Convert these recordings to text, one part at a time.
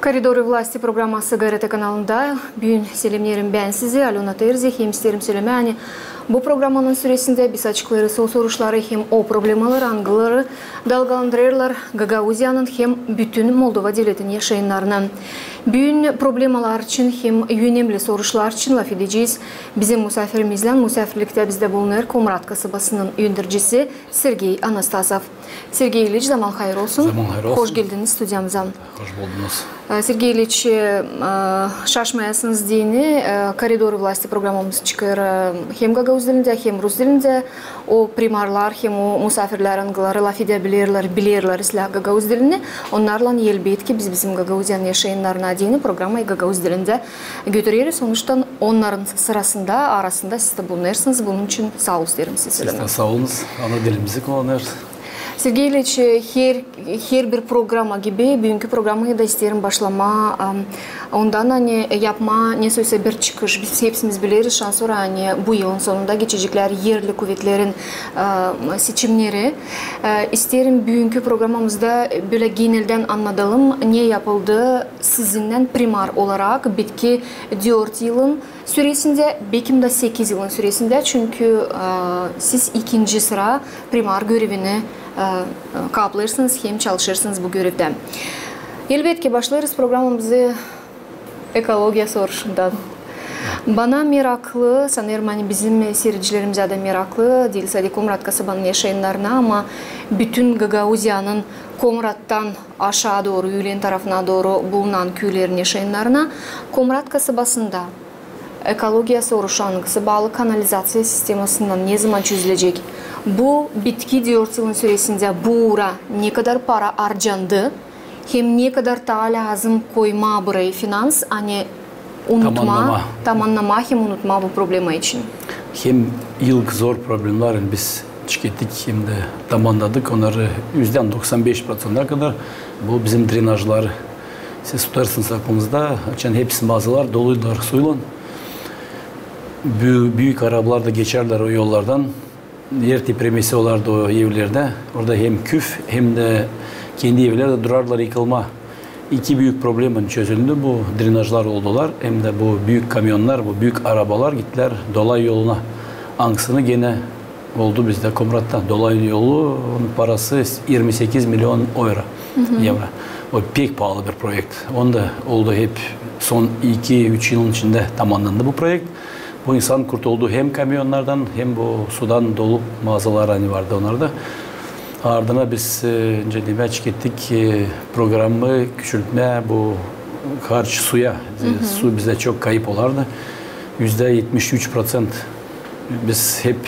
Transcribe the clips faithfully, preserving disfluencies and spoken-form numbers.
Koridori vlasti programması GRT kanalında. Büün selemneerim bän sizi, Alöna Terzi, hem isteerim sölemää, ani bu programanın süresindä biz açıklêêrız o soruşları hem o problemaları, angıları dalgalandırêrlar Gagauziyanın hem bütün Moldova devletin yaşayannarını. Büün problemalar için hem önemli soruşlar için lafedecez bizim musafirimizlän. Musaafirliktä bizdä bulunêr Komrat kasabasının öndercisi Sergey Anastasov. Sergey İliç, zaman hayır olsun. Zaman hayır olsun. Hoş geldiniz studiyamıza. Hoş buldunuz. E, Sergey İliç, e, e, şaşmayasınız deyni, e, Koridori vlasti programamız çıkêr, e, hem gagauz dilindä, hem rus dilindä. O primarlar hem o musaafirlär, angıları lafedäbilerlär, bilerlär islää gagauz dilini, onnarlan, elbetki, biz bizim Gagauziyanın yaşayannarına deyni programayı gagauz dilindä götüreriz. Onuştan onnarın sırasında, arasında siz dä bulunêrsınız. Bunun için saa ol isteerim sizi. Siz dä saa olunuz. Ana dilimizi kullanêrız. Sergey İliç, e, her, herbir programa gibi, büünkü programayı da isteerim başlamaa, am, ondan, ani, e, yapmaa nesoysa bir çıkış. Biz hepsimiz bileriz, şansora, ani bu yılın sonunda geçeceklär erli kuvetlerin, e, seçimneri. E, isteerim büünkü programamızda, e, bölä geneldän annadalım, ne yapıldı sizinnän primar olarak bitki dört yılın süresindä, bekim dä sekiz yılın süresindä, çünkü, e, siz ikinci sıra primar görevini, e, e, kaplêêrsınız hem çalışêrsınız bu görevdä. Elbetki, başlêêrız programamızı ekologiya soruşundan. Bana meraklı, sanêrım, ani bizim siiredicilerimizä dä meraklı, diil sade Komrat kasabanın yaşayannarına, ama bütün Gagauziyanın Komrattan aşaa dooru, üülen tarafına dooru bulunan küülerin yaşayannarına. Komrat kasabasında ekologiya soruşu, angısı baalı kanalizaţiya sistemasına, ne zaman çözülecek? Bu bitki dört yılın süresindä bu uura ne kadar para arcandı, hem ne kadar taa lääzım koymaa burayı finans, ani unutmaa, tamannamaa hem unutmaa bu problema için? Hem ilk zor problemnarın biz çekettik, hem dä tamannadık onnarı üzdän doksan beş proţentä kadar. Bu bizim drenajları. Siz tutêrsınız aklınızda, açan hepsi maazalar doluydular suylan. Bü-, büük arabalar da geçärlär o yollardan. Er tepremesi olardı o evlerdä. Orada hem küf, hem dä kendi evleri dä durardılar yıkılmaa. İki büük probleman çözüldü. Bu drenajlar oldular. Hem dä bu büük kamionnarı, bu büük arabalar gittilär dolay yoluna. Angısını genä oldu bizdä Komratta. Dolay yolunun parası irmi sekiz million euro. Evro. O pek paalı bir proekt. Onu da oldu hep son iki-üç yılın içindä tamannandı bu proekt. Bu insan kurtuldu hem kamionnardan, hem bu sudan dolu maazalar, ani vardı onnarda. Ardına biz, e, nicä demää, çekettik, e, programı küçültmää bu harç suya. E, su bizä çok kayıp olardı. Üzdä etmiş üç proţent. Biz hep,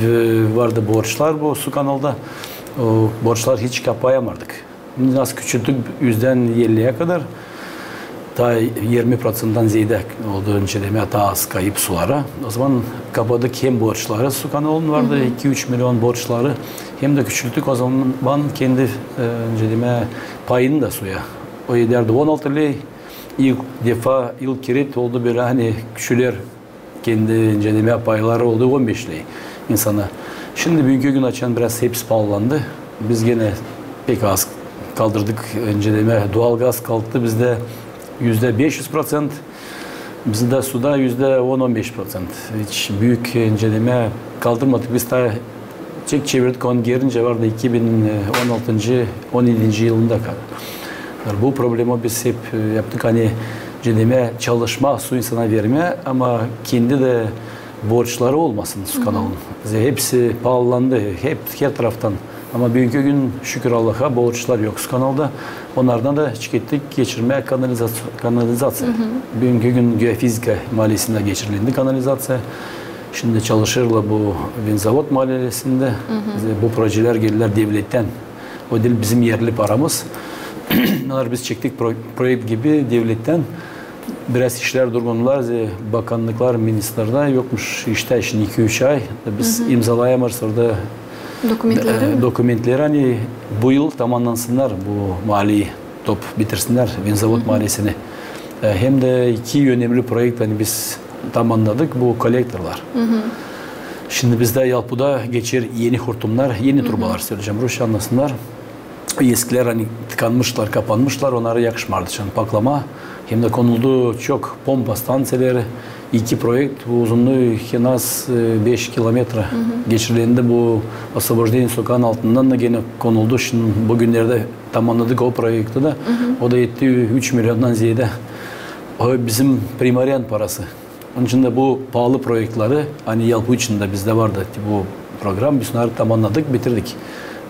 e, vardı borçlar bu su kanalda. O borçlar hiç kapayamardık. Nasıl küçülttük üzdän elliyä kadar, taa irmi proţenttan zeedä oldu, nicä demää, taa az kayıp sulara. O zaman kapadık hem borçları, su kanalın vardı iki-üç million borçları, hem dä küçülttük o zaman kendi, e, nicä demää, payını da suya. O edärdi on altı ley, ilk defa, ilk keret oldu bölä, ani küçüler kendi, nicä demää, payları oldu on beş ley insana. Şindi büünkü gün açan biraz hepsi paalandı. Biz genä pek az kaldırdık, nicä demää, dual gaz kalktı bizdä üzdä beş üz proţent. Bizdä suda üzdä on, on beş proţent. Hiç büük, nicä demää, kaldırmadık. Biz taa çek çevirdik, onu geeri nicä vardı iki bin on altıncı, on edinci yılında kadar. Bu problema biz hep, e, yaptık, ani, nicä demää, çalışmaa, su insana vermää, ama kendi dä borçları olmasın su kanalın. Hepsi paalandı, hep, her taraftan. Ama büünkü gün, şükür Allaha, borçlar yok su kanalda. Onnardan da çekettik geçirmää kanalizaţi-, kanalizaţiya. Büünkü gün Geofizika maalesinä geçirildi kanalizaţiya. Şindi çalışêrlar bu Vinzavod maalesindä. Bu projelär geldilär devlettän. O diil bizim erli paramız. Onnar biz çektik pro-, proekt gibi devlettän. Biraz işlär durgundular, e, bakannıklar, ministrlär yokmuş iştä şindi iki-üç ay. Biz imzalayamêêrız orada dokumentleri, e, dokumentleri, ani bu yıl tamannansınnar bu maaleyi, top bitirsinnär, Vinzavod maalesini. E, hem dä iki önemli proekt, ani biz tamannadık, bu kolektorlar. Şindi bizdä Yalpuda geçer eni hortumnar, eni turbalar, söleyecäm rusça, annasınnar. eskilär, ani tıkanmışlar, kapanmışlar, onnara yakışmardı şindi paklamaa. Hem dä konuldu çok pompa stansiyası, iki proekt, uzunnuyu en az, e, beş kilometra geçirilendi bu Освобождение sokaanın altından da genä konuldu. Şindi bu günnerdä tamamnadık o proekti dä. O da etti üç milyondan zeedä. O bizim Primoryan parası. Onun için dä bu paalı proektleri, ani yapı içindä bizdä vardı bu program, biz onnarı tamamnadık, bitirdik.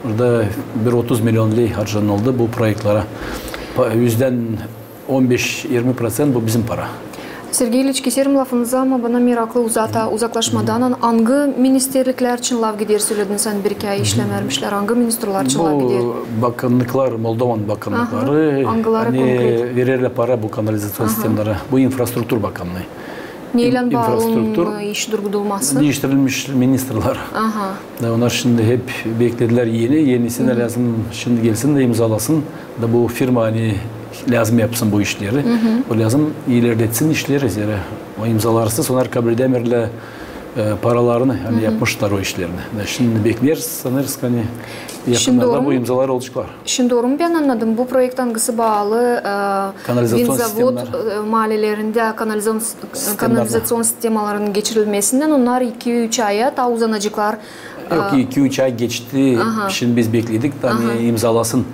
Burada bir otuz milyon ley harcanıldı bu proektlerä. Pa-, üzdän on beş-irmi proţent bu bizim para. Sergey İliç, keserim lafınızı, ama bana meraklı uzata, uzaklaşmadan, angı ministerliklär için laf gider, sölediniz, ani bir-iki ay işlän vermişlär, angı ministerliklär için laf gider? Bu bakannıklar, Moldovanın bakannıkları, angıları konkret vererlär para bu kanalizaţion sistemlerä. Bu infrastruktura bakanlıı. Neylän baalı onun iş durdurulması? Diiştirilmiş ministerlär. Da onnar şindi hep bekledilär eni, enisi dä lääzım şindi gelsin dä imzalasın. Da bu firma, ani lääzım yapsın bu işleri. O lääzım ilerletsin işleri, zerä o imzalarsız onnar kabledämeerlär, e, paralarını, ani yapmışlar o işlerini. Da şindi bekleriz, sanêrız, ani yakınlarda bu imzalar olaceklar. Şindi dooru mu bän annadım, bu proekt, angısı baalı, e, Kanalizaţion sistemlerä, e, maalelerindä kanalizaţion, kanalizaţion sistemalarının geçirilmesindän, onnar iki-üç aya taa uzanaceklar. Yok, e, iki-üç ay geçti. Şindi biz bekledik, ani imzalasın.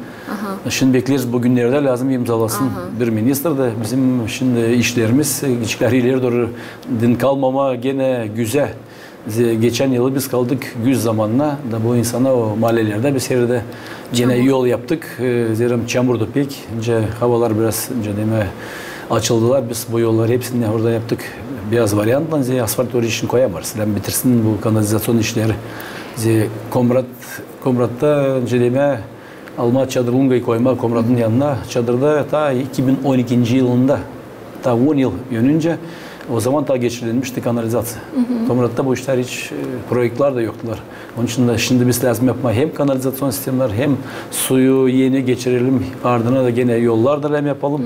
Şindi bekleriz, bu günnerdä lääzım imzalasın. Bir minister dä bizim şindi işlerimiz, e, geçecekler ileri dooru, din kalmamaa genä güzel. Ze-, geçän yılı biz kaldık güz zamanına, da bu insana o maalelerdä biz hererdä genä yol yaptık. E, zerä çamurdu pek, nicä havalar biraz, nicä demää, açıldılar, biz bu yolları hepsini orada yaptık. Biraz variantlan, ze-, asfalt orayı için koyamêêrız. Lääzım bitirsin bu kanalizaţion işleri. Ze-, Komrat, Komratta, nicä demää, almaa çadır, lungayı koymaa Komratın yanına. Çadırda taa iki bin on ikinci yılında, taa on yıl önüncä, o zaman taa geçirilmişti kanalizaţiya. Komratta bu işlär hiç, e, proektlär dä yoktular. Onun için dä şindi biz lääzım yapmaa hem kanalizaţion sistemleri, hem suyu eni geçirelim, ardına da genä yollar da lääzım yapalım.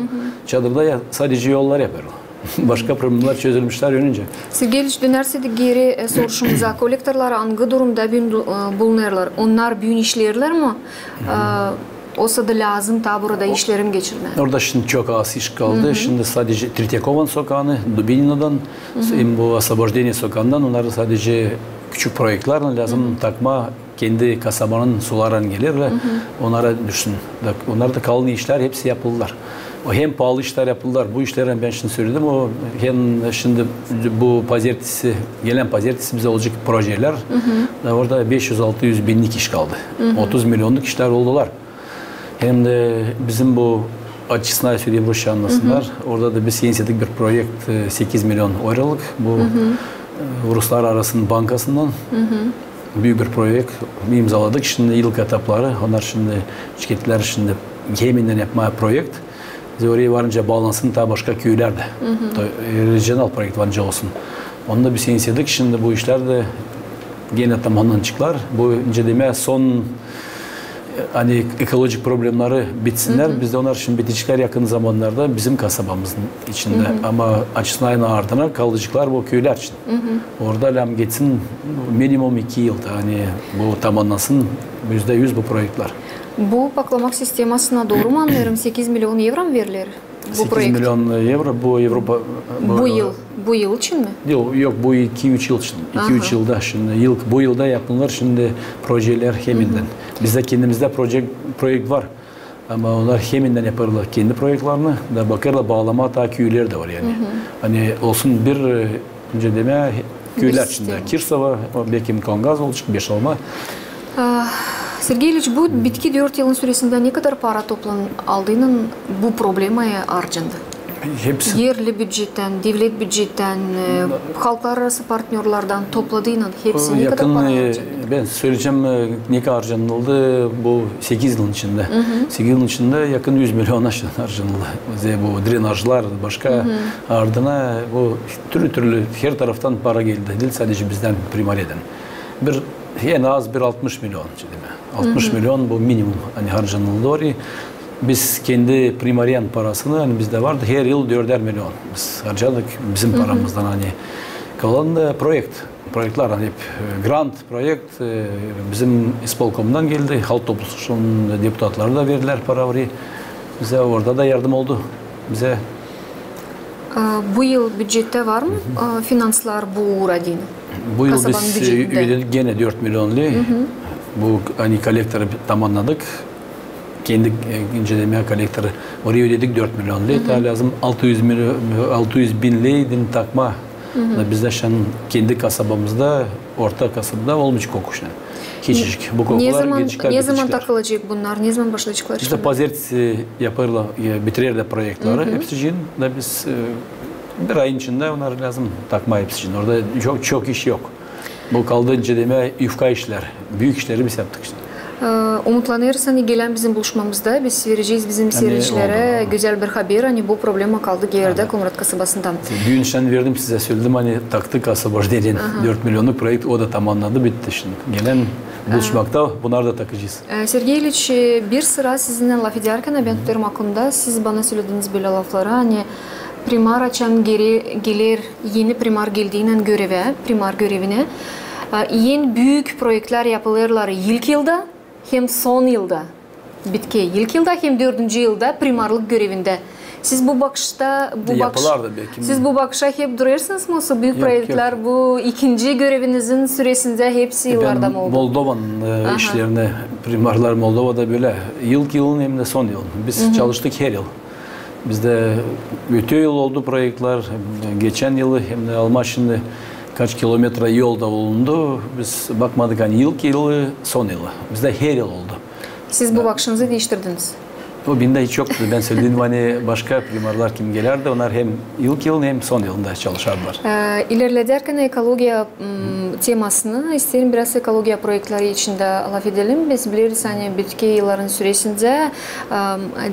Çadırda ya, sadecä yollar yapêrlar. Başka problemlär çözülmüşlär önüncä. Sergey İliç, dönärseydik geeri, e, soruşumuza, kolektorlar angı durumda büün du-, e, bulunêrlar? Onnar büün işleerlär mi? E, osa da lääzım taa burada işleri mi geçirmää? Orada şindi çok az iş kaldı. Şindi sadecä Tretyakovan sokaanı, Dubininadan, hem bu Освобождение sokaanından, onnar sadecä küçük proektlär lääzım takmaa kendi kasabanın sularına gelerlär, onnara düşsün. Da, onnar da kalın işlär hepsi yapıldılar. O hem paalı işlär yapıldılar. Bu işlerdän bän şindi söledim, o hem şindi bu pazertesi, gelän pazertesi bizä olacek projelär. Da orada beş üz-altı üz binlik iş kaldı. Otuz milyonluk işlär oldular. Hem dä bizim bu Очистная, söleyelim rusça, annasınnar. Orada da biz enisedik bir proekt, e, sekiz milyon eurolık. Bu, e, Ruslar arasının bankasından. Büük bir proekt imzaladık. Şindi ilk etapları, onnar şindi şirketlär şindi hemendän yapmaa proekt. Orayı varınca baalansın taa başka köylerdä. Regional proekt varınca olsun. Onu da biz enisedik. Şindi bu işlär dä genä tamamlanaceklar. Bu, nicä demää, son, e, ani ekolojik problemleri bitsinnär. Bizdä onnar şindi bitecekler yakın zamannarda bizim kasabamızın içindä. Ama Очистнаяnın ardına kalaceklar bu köylär için. Orada lääzım geçsin minimum iki yıl, ani bu tamamlansın üzdä üz bu proektlär. Bu paklamak sistemasına, dooru mu annêêrım, sekiz milyon evro mu veriler? Bu proekt. Sekiz milyon evro, bu Evropa, bu yıl, bu yıl için mi? Yok, yok, bu iki-üç yıl için. İki-üç yılda şindi, yıl, bu yılda yapılêr şindi projelär hemendän. Bizdä kendimizdä proje, proekt var. Ama onnar hemendän yapêrlar kendi proektlerini, da bakêrlar baalamaa taa küüleri dä var, ani. Ani olsun bir, e, nicä demää, küülär içindä. Kirsova, o bekim Kongaz olacek, Beşalma. Sergey İliç, bu bitki dört yılın süresindä ne kadar para toplandı, aldıynan bu problemaya harcandı? Hepsi. Yerli bücettän, devlet bücettän, e, halklararası partnörlerdän topladıynan hepsi ne kadar para harcandı? Bän söleyecäm, e, ne kadar harcanıldı bu sekiz yılın içindä. Sekiz yılın içindä yakın üz milyona harcanıldı. Bizdä bu drenajlar, başka ardına bu türlü-türlü her taraftan para geldi. Diil sadecä bizdän, Primoriyedän. Bir, en az bir altmış milyon, nicä demää. Altmış milyon bu minimum, ani harcanıldı orayı. Biz kendi Primoriyanın parasını, ani bizdä vardı, her yıl dördär milyon biz harcadık bizim paramızdan, ani kalan da proekt. Proektler, ani hep, e, grant proekt, e, bizim ispolkomdan geldi, halk topluşunun deputatları da verdilär para orayı. Bizä orada da yardım oldu bizä. E, bu yıl bücettä var mı, e, finanslar bu uura deyni? Bu yıl biz, e, ödedik genä dört milyon ley. Bu, ani kollektoru tamannadık. Kendi, e, nicä demää, kollektoru orayı ödedik dört milyon ley. Taa lääzım altı üz milyon, altı üz bin ley deyni takmaa. Da bizdä şindi kendi kasabamızda, orta kasabada olmayacek kokuşna. Hiç, hiç. Bu kokular geçecek. Ne zaman takılacek bunnar? Ne zaman başlayaceklar işlemää? Bizdä pazertesi yapêrlar, e, bitirerlär proektleri. Hepsicin da biz, e, bir ayın içindä onnarı lääzım takmaa hepsicin. Orada çok, çok iş yok. Bu kaldı, nicä demää, yufka işlär. Büük işleri biz yaptık şindi. E, umutlanêrız, ani gelän bizim buluşmamızda biz verecez bizim siiredicilerä gözäl bir haber, ani bu problema kaldı geeri dä Komrat kasabasında. Büün şindi verdim sizä, söledim, ani taktık asabordelin dört milyonluk proekt, o da tamannadı, bitti şindi. Gelän buluşmakta bunnarı da takacez. E, Sergey İliç, e, bir sıra sizinnän lafedärkän bän tutêrım aklımda, siz bana sölediniz bölä lafları, ani primar açan geler, eni primar geldiynän görevä, primar görevinä, e, en büük proektlär yapılêrlar ilk yılda hem son yılda. Bitkey ilk yılda hem dördüncü yılda primarlık görevindä. Siz bu bakışta, bu bakış... Yapılar da belki. Siz bu bakışa hep durêrsınız mı, osa büük proektlär bu ikinci görevinizin süresindä hepsi yıllarda mı oldu? Moldovanın, e, işlerinä, primarlar Moldovada bölä ilk yılın hem dä son yılın. Biz çalıştık her yıl. Bizdä bütün yıl oldu proektlär, geçän yılı hem dä almaa şindi kaç kilometra yol da olundu. Biz bakmadık, ani ilk yılı, son yılı. Bizdä her yıl oldu. Siz bu bakışınızı diiştirdiniz. O bendä hiç yoktu. Bän söledim, ani başka primarlar kim gelärdi, onnar hem ilk yılın hem son yılında çalışardılar. E, ilerledärkän ekologiya temasını, isteerim biraz ekologiya proektleri içindä lafedelim. Biz bileriz, ani bitkey yılların süresindä,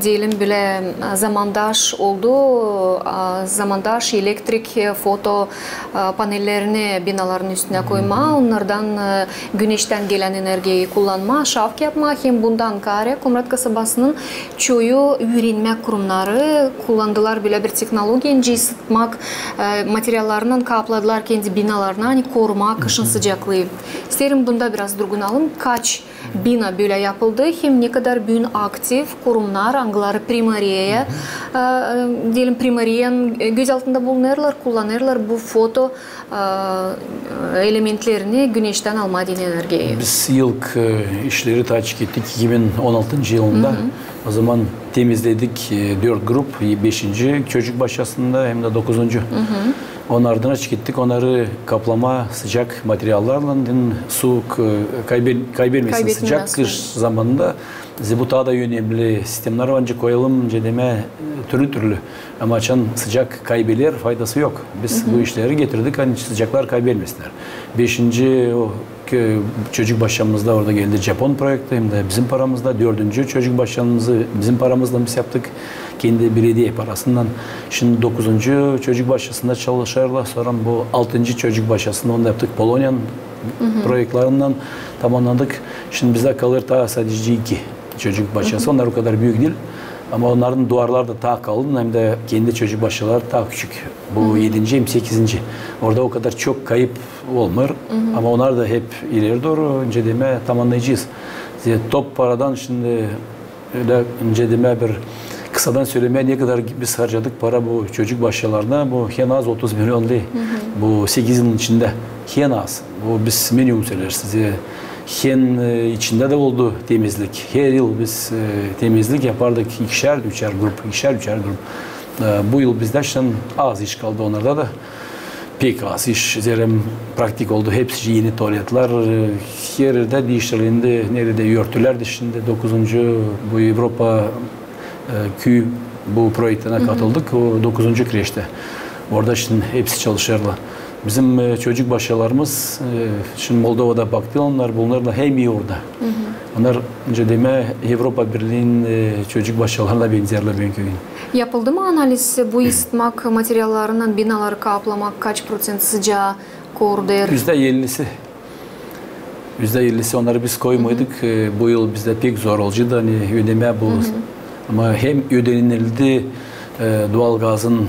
deyelim bölä, zamandaş oldu, zamandaş elektrik, foto panellerini binaların üstünä koymaa, onnardan güneştän gelän energiyayı kullanmaa, şafk yapmaa, hem bundan kaarä Komrat kasabasının çoyu üürenmä kurumnarı kullandılar bölä bir tehnologiya, nicä ısıtmak materiallarınnan kapladılar kendi binalarını, ani korumaa kışın sıcaklıı. İsteerim bunda biraz durgunalım, kaç bina bölä yapıldı, hem ne kadar büün aktiv kurumnar, angıları primariyaya, deyelim, primariyanın göz altında bulunêrlar, kullanêrlar bu foto elementlerini güneştän almaa deyni energiyayı. Biz ilk işleri taa çıkarttık iki bin on altıncı yılında. O zaman temizledik dört grup, beşinci çocuk başçasında hem dä dokuzuncu. Onun ardına çıkarttık onnarı kaplamaa sıcak materiallarlan, deyni su kaybelmesin sıcak kış zamanında. Bizdä bu taa da önemli sistemnär var, ancak koyalım, nicä demää, türlü-türlü. Ama açan sıcak kaybeler, faydası yok. Biz bu işleri getirdik, ani sıcaklar kaybelmesinnär. Beşinci o çocuk başçamızda orada geldi Japon proekti, hem dä bizim paramızda. Dördüncü çocuk başçamızı bizim paramızdan biz yaptık. Kendi belediye parasından. Şindi dokuzuncu çocuk başçasında çalışêrlar. Sora bu altıncı çocuk başçasında onu da yaptık. Poloniyanın proektlerinnän tamannadık. Şindi bizdä kalêr taa sadecä iki çocuk başçası. Onnar o kadar büük diil. Ama onnarın duvarları da taa kalın, hem dä kendi çocuk başçaları taa küçük. Bu edinci hem sekizinci. Orada o kadar çok kayıp olmêêr. Ama onnarı da hep ileri dooru, nicä demää, tamannayacez. Top paradan şindi ölä, nicä demää, bir kısadan sölemää, ne kadar biz harcadık para bu çocuk başçalarına, bu en az otuz milyon ley. Bu sekiz yılın içindä en az. Bu biz minimum söleriz sizä. Hem içindä dä oldu temizlik. Her yıl biz temizlik yapardık ikişär, üçär grup, ikişär, üçär grup. Bu yıl bizdä şindi az iş kaldı onnarda da. Pek az iş, zerä praktik oldu, hepsi eni tualetlär, her erdä diiştirildi, neredä örtülär dä şindi. Dokuzuncu bu Evropa küü bu proektinä katıldık, o dokuzuncu kreştä. Orada şindi hepsi çalışêrlar. Bizim çocuk başçalarımız şindi Moldovada baktı, onnar bulunêrlar hem ii orada. Onnar, nicä demää, Evropa Birliinin çocuk başçalarına benzerlär büünkü gün. Yapıldı mı analiz, bu ısıtmak materiallarınnan binaları kaplamak kaç proţent sıcaa koruyêr? Üzdä ellisi. Üzdä ellisi onnarı biz koymaydık. Bu yıl bizdä pek zor olacek da, ani ödemää bu. Ama hem ödenildi dual gazın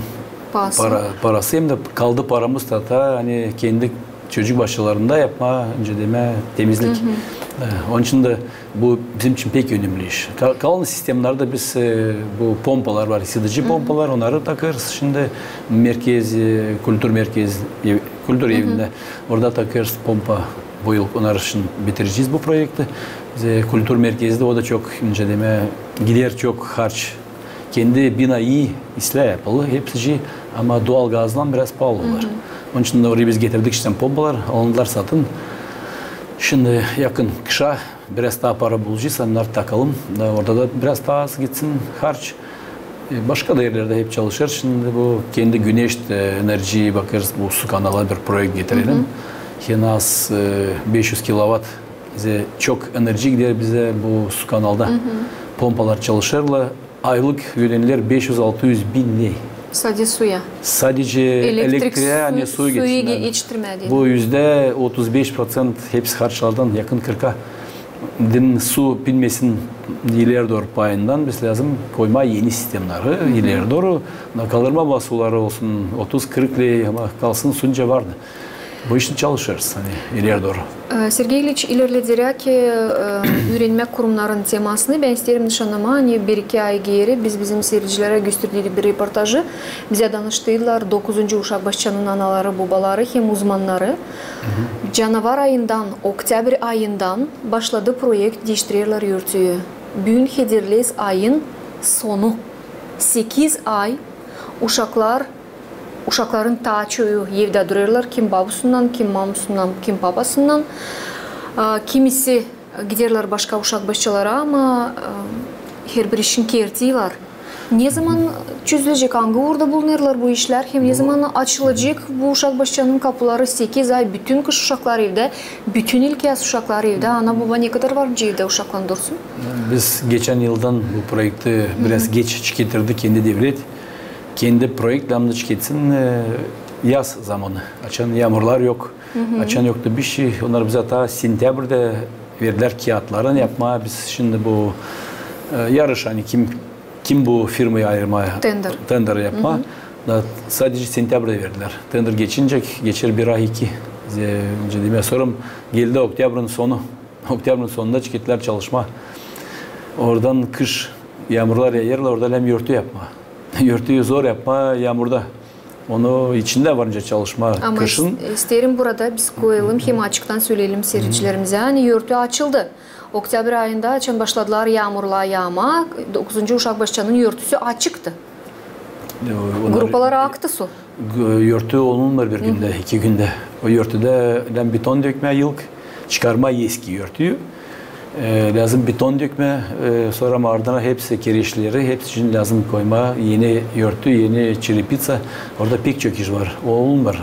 parası, hem dä kaldı paramız da, ani kendi Çocuk başçalarında yapmaa, nicä demää, temizlik. E, onun için dä bu bizim için pek önemli iş. Ka-, kalan sistemnerdä biz, e, bu pompalar var, ısıdıcı pompalar, onnarı takêrız şindi merkez, e, kultur merkez, ev-, kultur evindä. Orada takêrız pompa bu yıl, onnar için bitirecez bu proekti. Biz, e, kultur merkezdä, o da çok, nicä demää, gider çok harç. Kendi bina ii, islää yapılı, hepsi, ama dual gazlan biraz paalı olêr. Onun için orayı biz getirdik işte pompalar, alındılar satın. Şindi yakın kışa biraz taa para bulacez, onnarı takalım. Da orada da biraz taa az gitsin harç. E, başka da erlerdä hep çalışêr. Şindi bu kendi güneş, e, enerjiyi bakêrız, bu su kanala bir proekt getirelim. En az, e, beş üz kilovat. Bizä çok enerji gider bizä bu su kanalda. Pompalar çalışêrlar. Aylık ödenilär beş üz, altı üz bin ley. Sade suya. Sadece elektriğä, ani suyu getirsin. Bu üzdä otuz beş proţent hepsi harçlardan, yakın kırka. Din su binmesin ileri dooru payından, biz lääzım koymaa eni sistemnarı ileri dooru. Na, kaldırma basuları olsun otuz, kırk ley, ama kalsın, su nicä vardı. Bu iştä çalışêrız, ani ileri dooru. E, Sergey İliç, ilerlederäk, e, üürenmä kurumnarın temasını, bän isteerim nışannamaa, ani bir-iki ay geeri biz bizim siiricilerä gösterdiydik bir reportajı. Bizä danıştıydılar dokuzuncu uşak başçanın anaları, bobaları hem uzmannarı. Canavar ayından, oktäbr ayından başladı proekt, diiştirerlär örtüyü. Büün hederleyiz ayın sonu. Sekiz ay uşaklar Uşakların taa çoyu evdä durêrlar, kim babusundan, kim mamusundan, kim papasından. A, kimisi giderlär başka uşak başçalara, ama, a, herbir işin kerti var. Ne zaman çözülecek, angı uurda bulunêrlar bu işlär, hem ne zaman açılacek bu uşak başçanın kapuları? Sekiz ay, bütün kış uşaklar evdä, bütün ilkyaz uşaklar evdä. Ana-boba ne kadar var nicä evdä uşaklan dursun? Biz geçän yıldan bu proekti biraz geç çıkarttı kendi devlet. Kendi proekt lääzım çıkartsın, e, yaz zamanı. Açan yaamurlar yok, açan yoktu bişey. Onnar bizä taa sentäbrdä verdilär kiyatları yapmaa. Biz şindi bu, e, yarış, ani kim, kim bu firmayı ayırmaa, tender yapmaa. Da sadece sentäbrdä verdilär. Tender geçincä, geçer bir ay, iki. Ze-, nicä demää, sora geldi oktäbrın sonu. Oktäbrın sonunda çıkarttılar çalışmaa. Oradan kış yaamurlar yaarêr, orada lääzım örtü yapmaa. Örtüyü zor yapmaa yaamurda. Onu içindä var nicä çalışmaa kışın. Ama is-, isteerim burada biz koyalım hem açıktan söleyelim siiricilerimizä. Ani örtü açıldı. Oktäbr ayında, açan başladılar yaamurlar yaamaa, dokuzuncu uşak başçanın örtüsü açıktı. Grupalara aktı su. Örtü olunmêêr bir gündä, iki gündä. O örtüdä lääzım beton dökmää ilk, çıkarmaa eski örtüyü. E, lääzım beton dökmää, e, sora ardına hepsi kereçleri, hepsi için lääzım koymaa eni örtü, eni çerepitsa. Orada pek çok iş var. O olunmêêr.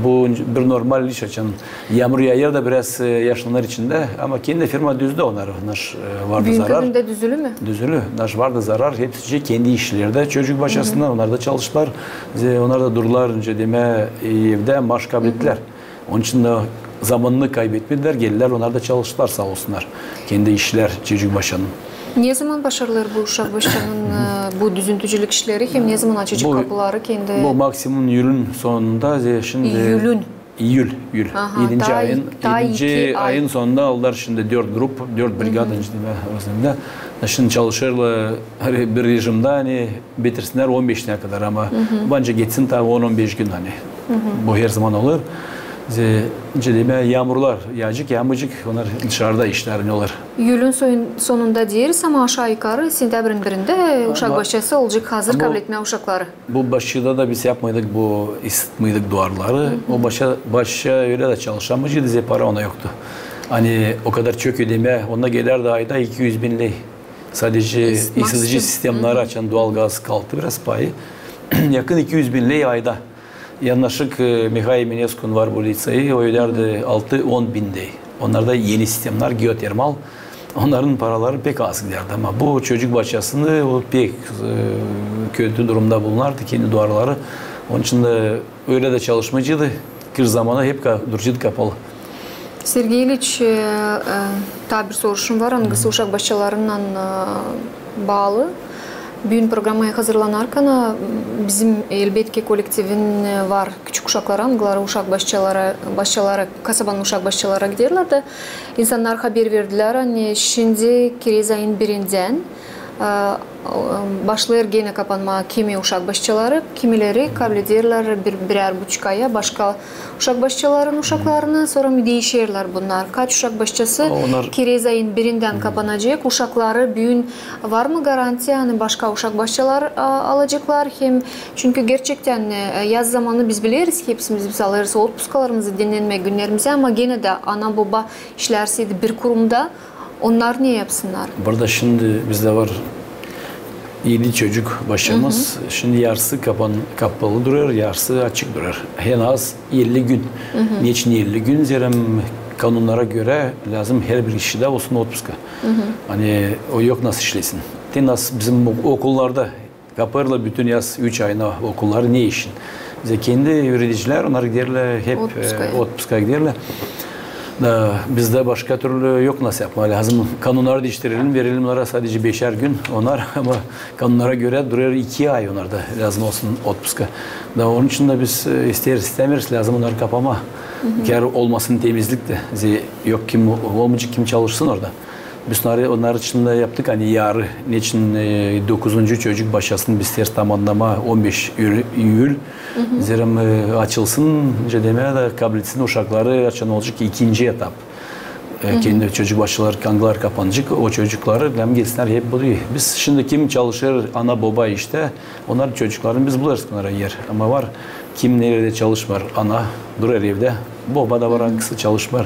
Bu bir normal iş, açan yaamur yaayêr da biraz, e, yaşlanêr içindä, ama kendi firma düzdü onnarı. Naş, e, vardı zarar. Büünkü gündä düzülü mü? Düzülü. Naş vardı zarar, hepsi kendi işlerdä, çocuk başçasında, onnar da çalıştılar. Onnar da durdular, nicä demää, e, evdä, maaş kablettilär. Onun için dä zamanını kaybetmedilär, geldilär, onnar da çalıştılar, saa olsunnar. Kendi işlär, çocuk başçanın. Ne zaman başarılêr bu uşak başçanın, e, bu düzüntücülük işleri, hem ne zaman açacek kapuları kendi? Bu maksimum iyülün sonunda, şindi. İyülün. İyül, iyül. Aha, edinci ayın, taa edinci ayın sonunda aldılar şindi dört grup, dört brigada, nicä demää, o zaman da. Şindi çalışêrlar bir rejimdä, ani bitirsinnär on beşinä kadar, ama bence geçsin taa on, on beş gün, ani. Bu her zaman olêr. Nicä demää, yaamurlar yaayacek, yaamayacek, onnar dışarda işlär, ani olêr. İyülün sonunda deeriz, ama aşaa-yukarı sentäbrın birindä uşak başçası olacek hazır kabletmää uşakları. Bu başçada da biz yapmêêrdık, bu ısıtmêêrdık duvarları. O başça, başça ölä dä çalışamayaceydı, zerä para ona yoktu. Ani o kadar çok ödemää, onda gelärdi ayda iki üz bin ley. Sadece ısıtıcı sistemnarı, açan dual gaz kalktı biraz payı. Yakın iki üz bin ley ayda. Yannaşık, e, Mihail Mineskun var bu liţeyi, o ödärdi altı, on bin ley. Onnar da eni sistemnar, geotermal. Onnarın paraları pek az gidärdi, ama bu çocuk başçasını o pek, e, kötü durumda bulunardı, kendi duvarları. Onun için dä ölä dä çalışmayaceydı. Kış zamanı hep ka-, duraceydı kapalı. Sergey İliç, e, e, taa bir soruşum var, angısı uşak başçalarınnan, e, baalı. Büün programaya hazırlanarkan, bizim, elbetki, kolektivin var küçük uşakları, angıları uşak başçaları, başçaları, kasabanın uşak başçaları giderlär da insannar haber verdilär, ani şindi kirez ayın birindän başlêêr genä kapanmaa kimi uşak başçaları, kimileri kablederlär bir, birär buçuk aya başka uşak başçaların uşaklarını, sora mı diişerlär bunnar. Kaç uşak başçası kirez ayın birindän kapanacek, uşakları büün var mı garantiya, ani başka uşak başçalar alaceklar hem, çünkü gerçektän yaz zamanı biz bileriz, hepsimiz biz alêrız otpuskalarımızı, dinnenmä günnerimizi, ama genä dä ana-boba işlärseydi bir kurumda, onnar ne yapsınnar? Burada şindi bizdä var edi çocuk başçamız. Şindi yarısı kapan-, kapalı durêr, yarısı açık durêr. En az elli gün. Neçin elli gün? Zerä kanunnara görä lääzım herbir işçi dä olsun otpuska. Ani o yok nasıl işlesin. Te nasıl bizim okullarda kapêêrlar bütün yaz üç ayına okulları, ne için? Zerä kendi üüredicilär, onnar giderlär hep otpuska giderlär. Da bizdä başka türlü yok nasıl yapmaa. Lääzım kanunnarı diiştirelim, verelim onnara sadecä beşär gün onnar, ama kanunnara görä durêr iki ay onnarda lääzım olsun otpuska. Da onun için dä biz isteeriz-istämeeriz lääzım onnarı kapamaa. Kär olmasın temizlik tä. Zerä yok kim, olmayacek kim çalışsın orada. Biz onnarı, onnar için dä yaptık, ani yarı, neçin dokuzuncu çocuk başçasını biz isteeriz tamannamaa on beş iyül. Zerä açılsın, nicä demää dä, kabletsin uşakları, açan olacek ikinci etap. Kendi çocuk başçaları, angıları kapanacek, o çocukları hem gelsinnär hep bu. Biz şindi kim çalışêr, ana-boba iştä, onnar çocuklarını biz bulêrız onnara er. Ama var kim neredä çalışmêêr, ana durêr evdä, boba da var, angısı çalışmêêr.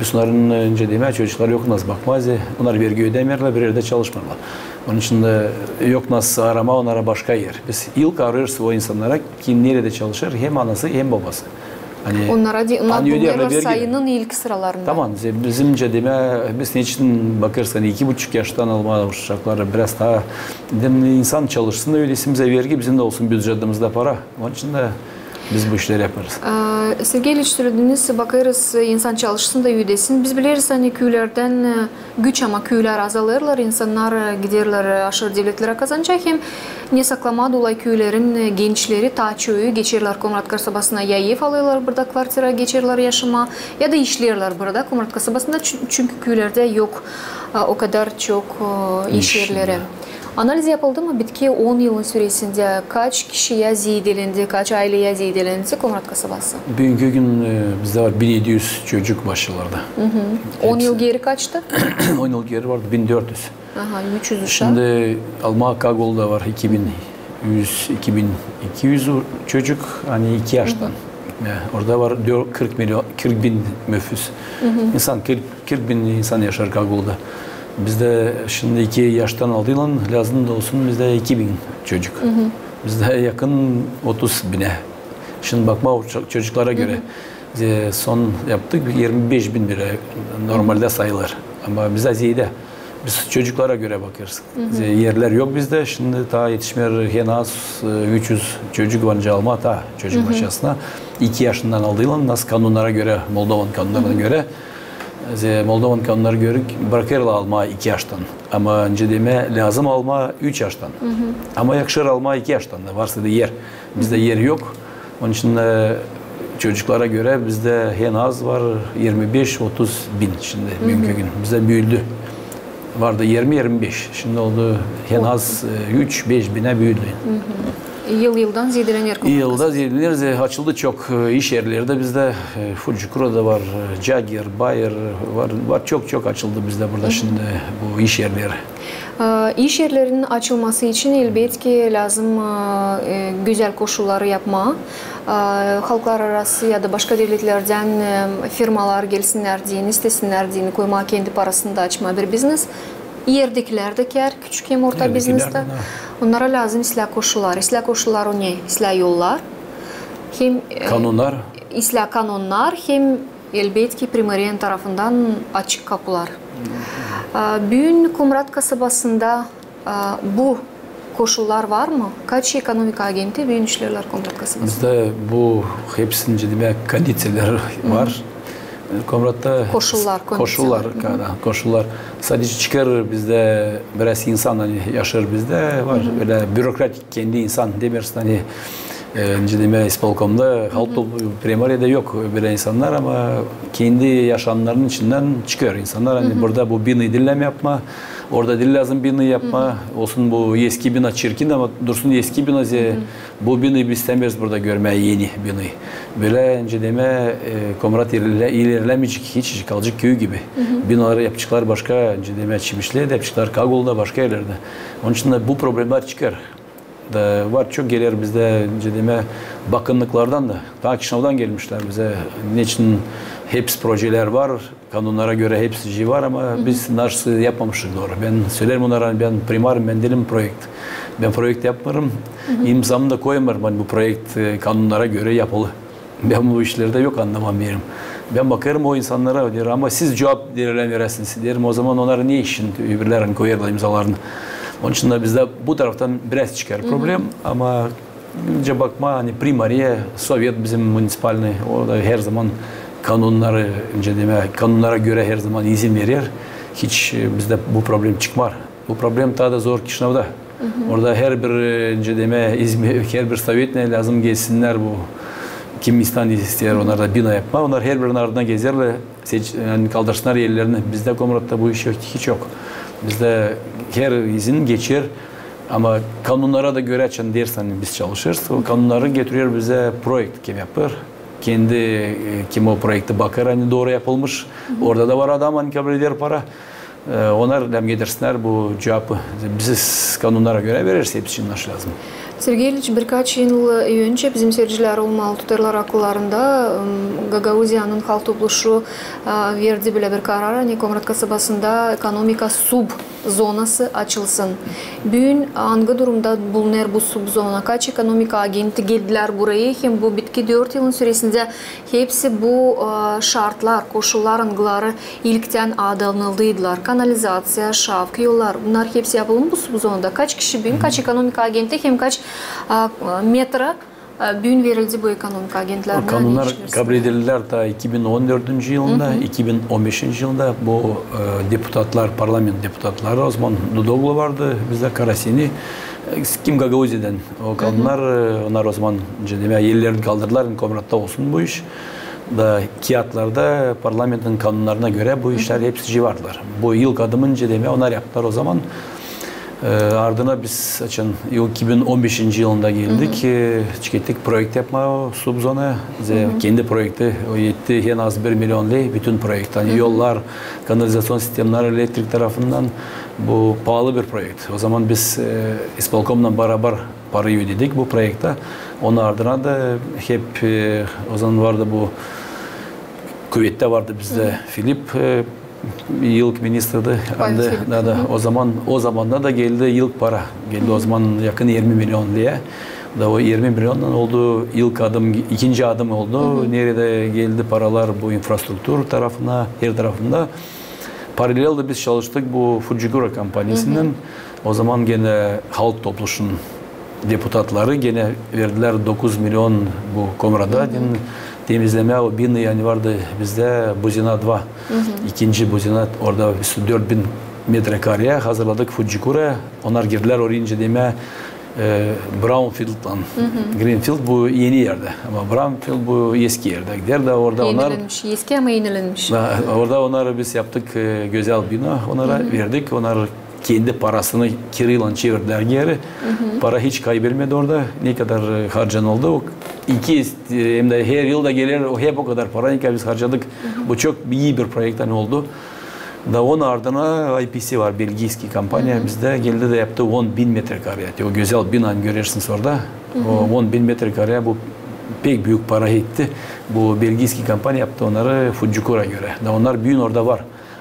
Biz onnarın, nicä demää, çocukları yok nasıl bakmaa, zerä onnar vergi ödämeerlär, bir erdä çalışmêêrlar. Onun için dä yok nasıl aramaa onnara başka er. Biz ilk arêêrız o insannarı, kim neredä çalışêr, hem anası, hem bobası. Onnara, onnarı bulêrlar sayının ilk sıralarında. Tamam, bizim, nicä demää, biz neçin bakêrız, ani iki buçuk yaştan almaa uşakları biraz taa, insan çalışsın da ödesin bizä vergi, bizim dä olsun bücetimizda para. Onun için dä biz bu işleri yapêrız. Sergey İliç, sölediniz, bakêrız, insan çalışsın da ödesin. Biz bileriz, ani küülerdän güç, ama küülär azalêrlar, insannar giderlär aşırı devletlerä kazanacaa, hem ne saklamaa da olay, küülerin gençleri taa çoyu geçerlär Komrat kasabasına, ya ev alêrlar burada, kvartira geçerlär yaşamaa, ya da işleerlär burada Komrat kasabasında, çünkü küülerdä yok o kadar çok iş erleri. Analiz yapıldı mı bitki on yılın süresindä, kaç kişiyä zeedelendi, kaç ayleyä zeedelendi Komrat kasabası? Büünkü gün bizdä var bin edi üz çocuk başçalarda. On yıl geeri kaçtı? On yıl geeri vardı bin dört üz. Aha, üç üz uşak. Şindi almaa Kagulda var iki bin üz, iki bin iki üz çocuk, ani iki yaştan. Orada var kırk milyon, kırk bin nüfus. İnsan, kırk bin insan yaşar Kagulda. Bizdä şindi iki yaştan aldıylan lääzım da olsun bizdä iki bin çocuk. Bizdä yakın otuz binä. Şindi bakmaa o ço-, çocuklara görä. Son yaptık irmi beş bin birä, normalda sayılêr. Ama bizdä zeedä. Biz çocuklara görä bakêrız. Erlär yok bizdä. Şindi taa etişmeer en az üç üz çocuk var nicä almaa taa çocuk başçasına. İki yaşından aldıylan, nasıl kanunnara görä, Moldovan kanunnarına görä. Moldovan kanunnarına görä brakêrlar almaa iki yaştan. Ama nicä demää, lääzım almaa üç yaştan. Ama yakışêr almaa iki yaştan da, varsa da er. Bizdä er yok. Onun için dä çocuklara görä bizdä en az var irmi beş otuz bin şindi büünkü gün. Bizdä büüldü. Vardı irmi, irmi beş. Şindi oldu en az üç, beş binä büüldü. Yıl-yıldan zeedelenir. Yılda zeedelenir, açıldı çok iş erleri dä bizdä. Furcukurada var, Cager, Bayer var, var çok-çok açıldı bizdä burada şindi bu iş erleri. İş erlerinin açılması için, elbetki, lääzım gözäl koşulları yapmaa. Halklararası ya da başka devletlerdän firmalar gelsinnär deyni, istesinnär deyni koymaa kendi parasını da açmaa bir biznes. Erdekilär dä kär, küçük hem orta biznestä. Onnara lääzım islää koşullar. İslää koşullar o ne? İslää yollar. Hem, e, kanunnar. İslää kanunnar hem, elbetki, Primariyanın tarafından açık kapular. E, büün Komrat kasabasında, e, bu koşullar var mı? Kaç ekonomika agenti büün işleerlär Komrat kasabasında? Bizdä bu hepsini, demäk, kondiţiyalar var. Komratta koşullar, koşullar, koşullar. Sadece çıkêr bizdä biraz insan, ani yaşêêr bizdä, var ölä bürokratik kendi insan, deersin, ani, e, nicä demää, ispolkomda, halk toplu-, primariyada yok bölä insannar, ama kendi yaşamnarının içindän çıkêr insannar, ani burada bu binayı diil lääzım yapmaa, orada diil lääzım binayı yapmaa, olsun bu eski bina çirkin, ama dursun eski bina, zerä bu binayı biz istämeeriz burada görmää, eni binayı. Bölä, nicä demää, e, Komrat ilerlä-, ilerlämeyecek hiç, kalacek köy gibi. Binaları yapaceklar başka, nicä demää, Çimişlerdä yapaceklar, Kagulda, başka erlerdä. Onun için dä bu problemnär çıkêr. Da var çok geler bizdä, nicä demää, bakınnıklardan da, taa Kişinövdan gelmişlär bizä. Neçin hepsi projelär var, kanunnara görä hepsi şey var, ama biz nasıl yapmamışız dooru. Bän söleerim onnara, ani bän primarım, bän diilim proekt. Bän proekt yapmêêrım. İmzamı da koymêêrım, ani bu proekt, e, kanunnara görä yapılı. Bän bu işlerdä yok annamam deerim. Bän bakêrım o insannara, deer, ama siz cuvap veräsiniz. Deerim, o zaman onnar ne için öbürlerin koyêrlar imzalarını? Onun için dä bizdä bu taraftan biraz çıkêr problem, ama nicä bakmaa, ani primariya, sovet bizim municipalnıy, o da her zaman kanunnarı, nicä demää, kanunnara görä her zaman izin verer. Hiç, e, bizdä bu problem çıkmêêr. Bu problem taa da zor Kişinövda. Orada herbir, e, nicä demää, İzmir, herbir sovetney lääzım gelsinnär bu, kim isteer, isteer onnar da bina yapmaa. Onnar herbirin ardına gezerlär, seç-, ani kaldırsınnar erlerini. Bizdä Komratta bu iş yok, hiç yok. Bizdä her izin geçer, ama kanunnara da görä, açan deersin, ani biz çalışêrız, o kanunnarı getirer bizä proekt, kim yapêr. Kendi, e, kim o proekti bakêr, ani dooru yapılmış. Orada da var adam, ani kabul eder para. E, onnar lääzım getirsinnär bu cuvabı. Biz kanunnara görä vereriz hepsini, nasıl lääzım. Sergey İliç, birkaç yıl öncä bizim siircilär olmalı tutêrlar akıllarında, m, Gagauziyanın halk topluşu, a, verdi bölä bir karar, ani Komrat kasabasında ekonomika subzonası açılsın. Büün angı durumda bulunêr bu subzona? Kaç ekonomika agenti geldilär burayı, hem bu bitki dört yılın süresindä hepsi bu, e, şartlar, koşullar, angıları ilktän adanıldıydılar. Kanalizaţiya, şavk yollar, bunnar hepsi yapıldı mı bu subzonada? Kaç kişi büün, kaç ekonomika agenti hem kaç, e, metra, e, büün verildi bu ekonomika agentlerinä? O kanunnar kabledildilär taa iki bin on dördüncü yılında, iki bin on beşinci yılında bu, e, deputatlar, parlament deputatları, o zaman Dudoglu vardı, bizdä Karasini, e, kim Gagauziyadän. O kanunnar, e, onnar o zaman, nicä demää, ellerini kaldırdılar, Komratta olsun bu iş. Da kiyatlarda parlamentin kanunnarına görä bu işlär hepsi civardılar. Bu ilk adımı, nicä demää, onnar yaptılar o zaman. E, ardına biz, açan, iki bin on beşinci yılında geldik, e, çıkettik proekt yapmaa o subzona. Kendi proekti, o etti en az bir milyon ley, bütün proekt. Ani yollar, kanalizaţion sistemnarı, elektrik tarafından, bu paalı bir proekt. O zaman biz, e, ispolkomnan barabar parayı ödedik bu proektä. Onu ardına da hep, e, o zaman vardı bu, kuvettä vardı bizdä Filip, e, ilk ministrdi. Pavel Filip. Da, da, o zaman, o zamanda da geldi ilk para. Geldi o zaman yakın irmi milyon ley. Da o irmi milyondan oldu ilk adım, ikinci adım oldu. Neredä geldi paralar bu infrastruktura tarafına, her tarafında. Paralelde biz çalıştık bu Fucigura kompaniyasınnan. O zaman genä halk topluşunun deputatları genä verdilär dokuz milyon bu Komrada, din temizlemää o binayı, ani vardı bizdä Buzina dva. İkinci Buzina, orada üstü dört bin metre kareye hazırladık Fucigura. Onnar girdilär oraya, nicä demää, e, brownfieldlan. Greenfield bu eni erdä. Ama brownfield bu eski erdä. Gider dä orada onnar... Enilenmiş, eski ama enilenmiş. Da, orada onnarı biz yaptık, e, gözäl bina, onnara verdik. Onnar kendi parasını kiraylan çevirdilär geeri. Para hiç kaybelmedi orada. Ne kadar, e, harcanıldı. O iki, e, hem dä her yıl da geler, o hep o kadar para, ne kadar biz harcadık. Bu çok ii bir proekt, ani oldu. Da onun ardına I P C var, belgiyski kompaniya bizdä geldi dä yaptı on bin metre kareye. O gözäl bina, ani görersiniz orada. O on bin metre kareye, bu pek büük para etti. Bu belgiyski kompaniya yaptı onnarı, Fucigura görä. Da onnar büün orada var.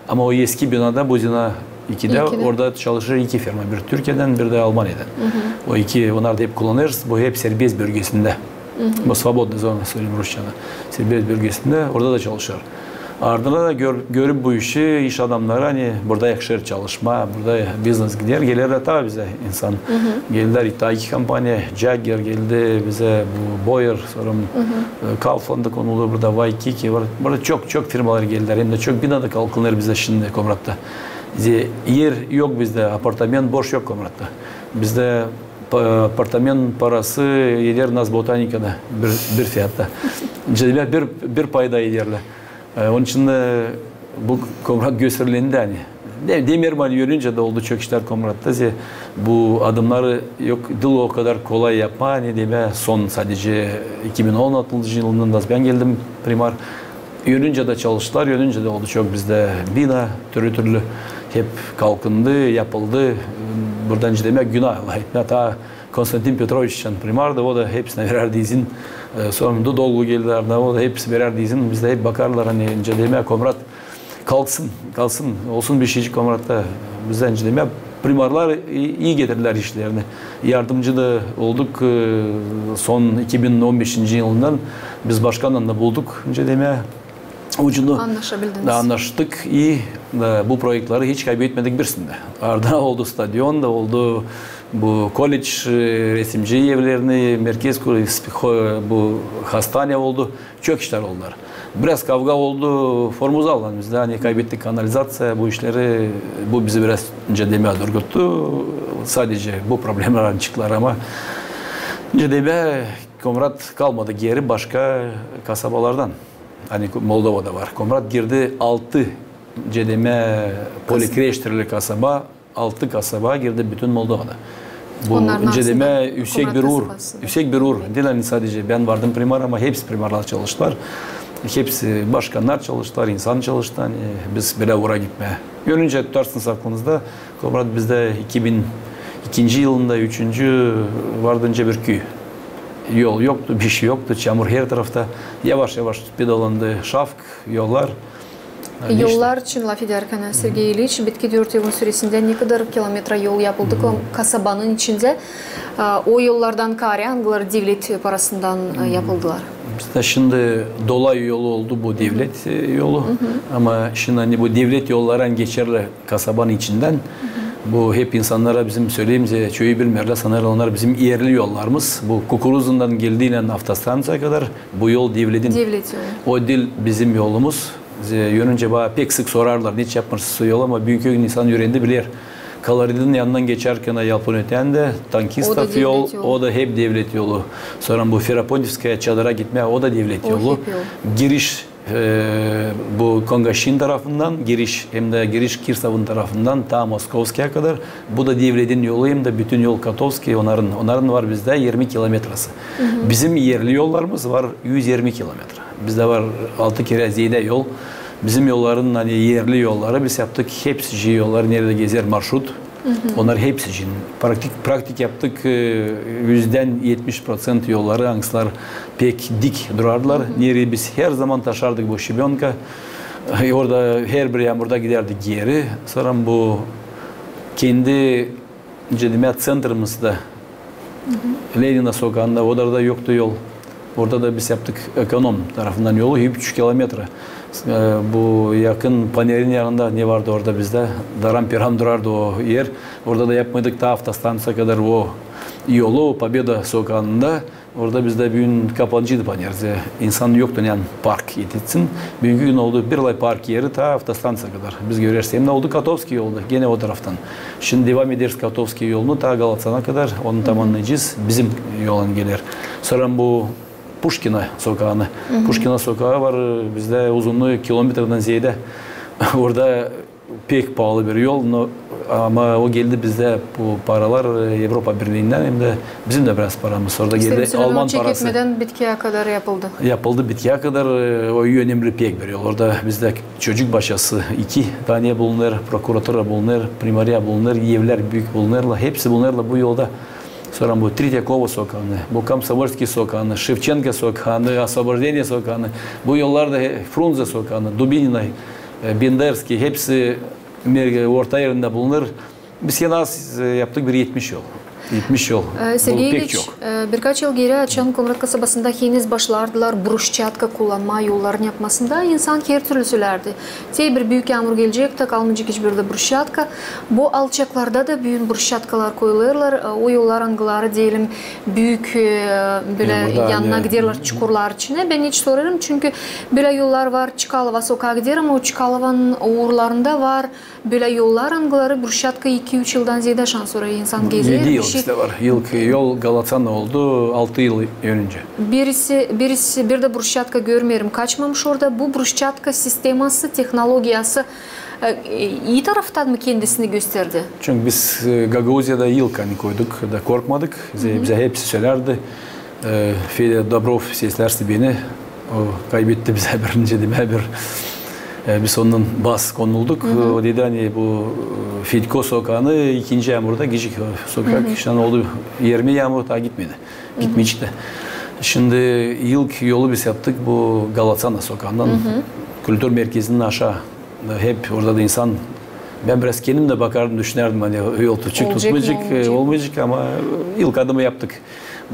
Ama o eski binada, Buzina ikidä, orada çalışêr iki firma. Bir Türkiyedän, bir dä Almaniyadan. O iki, onnarı da hep kullanêrız. Bu hep serbest bölgesindä. Bu свободная зона, söleerim rusçanı. Serbest bölgesindä, orada da çalışêr. Ardına da gör-, görüp bu işi, iş adamnarı, ani burada yakışêr çalışmaa, burada biznes gider, gelerlär taa bizä insan. Geldiler, taa iki kompaniya, Jaguar geldi bizä, bu Boyer, sora e, Kaufland da konulêr burada, Waikiki var. Burada çok, çok firmalar geldilär, hem dä çok bina da kalkınêr bizä şindi Komratta. Ze-, er yok bizdä, apartament boş yok Komratta. Bizdä pa-, apartament parası eder nas Botanikada bir, bir fiyatta. Nicä demää, bir, bir payda ederlär. E, onun için dä bu Komrat gösterilendi, ani. De-, demeerim, ani önüncä dä oldu çok işlär Komratta. Ze-, bu adımnarı yok, diil o kadar kolay yapmaa, ani demää, son sadecä iki bin on altıncı yılından da bän geldim primar. Önüncä dä çalıştılar, önüncä dä oldu çok bizdä bina, türlü-türlü hep kalkındı, yapıldı. Burada, nicä demää, günah Allah etmää. Taa Konstantin Petroviç için primardı, o da hepsinä verärdi izin. E, sora Dudoglu geldi ardına, o da hepsi verärdi izin. Bizdä hep bakarlar, ani, nicä demää, Komrat kalksın, kalksın, olsun bir şeycik Komratta. Bizdä, nicä demää, primarlar ii, ii getirdilär işlerini. Yardımcı da olduk, e, son iki bin on beşinci yılından biz başkannan da bulduk, nicä demää, ucunu. Annaşabildiniz. Da annaştık, ii, da bu proektleri hiç kaybetmedik birisindä. Ardına oldu stadion da, oldu bu kolec, e, resimci evlerini, merkez kul-, bu hastane oldu. Çok işlär oldular. Biraz kavga oldu formuzallan bizdä, ani kaybettik kanalizaţiya, bu işleri, bu bizi biraz, nicä demää, durguttu. Sadecä bu problemnär çıktılar, ama, nicä demää, Komrat kalmadı geeri başka kasabalardan. Ani Moldovada var. Komrat girdi altı, nicä demää, polikreştirli kasaba, altı kasaba girdi bütün Moldovada. Bu, nicä demää, üüsek bir uur. Üüsek bir uur. Diil, ani sadecä bän vardım primar, ama hepsi primarlar çalıştılar. Hepsi başkannar çalıştılar, insan çalıştı, ani biz bölä uura gitmää. Önüncä tutarsınız aklınızda, Komrat bizdä iki bin ikinci yılında, üçüncü, vardı nicä bir küü. Yol yoktu, bir şey yoktu, çamur her tarafta. Yavaş-yavaş pedalandı şafk, yollar. Yollar için lafedärkän, Sergey İliç, bitki dört yılın süresindä ne kadar kilometra yol yapıldı kasabanın içindä? O yollardan kaarä angıları devlet parasından yapıldılar? Bizdä şindi Dolay yolu oldu, bu devlet yolu. Ama şindi, ani bu devlet yolları geçerlär kasabanın içindän. Bu hep insannara bizim söleelim, çoyu bilmeerlär, sanêrlar onnar bizim erli yollarımız. Bu Kukuruzundan geldiynän avtostanţiyaya kadar bu yol devletin. Devlet yolu. O diil bizim yolumuz. Önüncä bana pek sık sorarlar, neçin yapmêêrsınız o yolu, ama büünkü gün insan üürendi, biler. Koloridin yanından geçärkän, Yalpın ötendä, Tankistov yol, o da hep devlet yolu. Sora bu Ferapontovskaya çadıra gitmää, o da devlet yolu. Giriş, e, bu Kongaşin tarafından giriş, hem dä giriş Kirsovun tarafından ta Moskovskaya kadar. Bu da devletin yolu, hem dä bütün yol Kotovskiy, onnarın, onnarın var bizdä irmi kilometrası. Bizim erli yollarımız var üz irmi kilometra. Bizdä var altı kerä zeedä yol. Bizim yolların, ani erli yolları biz yaptık, hepsi yolları, neredä gezer marşrut. Onnar hepsi için. Praktik, praktik yaptık, e, üzdän etmiş proţent yolları, angıları pek dik durardılar. Nereyi biz herzaman taşardık bu şebönka. E, orada herbir yaamurda gidärdi geeri. Sora bu kendi, nicä demää, ţentrımızda, Lenina sokaanda, orada da yoktu yol. Orada da biz yaptık ekonom tarafından yolu, üç kilometra. E, bu yakın Panerin yanında ne vardı orada bizdä? Daram-peram durardı o er. Orada da yapmadık ta avtostanţiyaya kadar o yolu, Pobeda sokaanda. Orada bizdä büün kapancıydı Paner. Ze-, insan yoktu, neyin park etsin. Büünkü gün oldu bir lay park eri ta avtostanţiyaya kadar. Biz göreriz. Hem dä oldu Kotovskiy yolu, genä o taraftan. Şindi devam ederiz Kotovskiy yolunu ta Galaţana kadar, onu tamamnayacez. Bizim yoldan geler. Sora bu Puşkina sokaanı. Puşkina sokaa var, e, bizdä uzunluyu kilometradan zeedä. Orada pek paalı bir yol, no, ama o geldi bizdä bu paralar, e, Evropa Birliindän, hem dä bizim dä biraz paramız. Orada geldi Alman parası. Çeketmedän Bitkiyä kadar yapıldı. Yapıldı Bitkiyä kadar, e, o önemli pek bir yol. Orada bizdä çocuk başçası iki tanä bulunêr, prokuratura bulunêr, primariya bulunêr, evlär büük bulunêrlar, hepsi bulunêrlar bu yolda. Sora bu Tretyakovo sokaanı, bu Komsomolskiy sokaanı, Şevçenko sokaanı, Osvobojdenniye sokaanı, bu yollarda, e, Frunze sokaanı, Dubinina, e, Benderskiy, hepsi mer-, orta erindä bulunêr. Biz en az, e, yaptık bir etmiş yol. Etmiş yol. Bu pek çok. Birkaç yıl geeri, açan Komrat kasabasında heniz başlardılar bruşçatka kullanmaa yolların yapmasında, insan hertürlü sölärdi. Te bir büük yaamur gelecek, da kalmayacek hiçbir dä bruşçatka. Bu alçaklarda da büün bruşçatkalar koyulêrlar. O yollar, angıları, deyelim, büük, bölä yannına giderlär çukurlar içinä. Bän hiç sorêrım, çünkü bölä yollar var, Çkalova sokaa gider, ama o Çkalovanın uurlarında var bölä yollar, angıları bruşçatka iki-üç yıldan zeedä şansora insan gezer. Edi yıl işte var. İlk yol Galaţana oldu altı yıl önce. Birisi, birisi, bir dä bruşçatka görmeerim kaçmamış orada. Bu bruşçatka sisteması, tehnologiyası ii taraftan mı kendisini gösterdi? Çünkü biz Gagauziyada ilk ani koyduk da korkmadık. Bizä hepsi sölärdi. Fedä Dobrov seslärdi beni. O kaybetti bizä birinci, dedim, bir, biz onunnan bas konulduk. O dedi, ani bu Fedko sokaanı ikinci yaamurda gecik sokaa, iştän oldu ermää yaamur, taa gitmedi. Gitmeyecek dä. Şindi ilk yolu biz yaptık bu Galaţana sokaandan kultur merkezinin aşaa. Hep orada da insan, bän biraz kendim dä bakardım, düşünärdim, ani yol tutacek, tutmayacek, olmayacak, ama ilk adımı yaptık.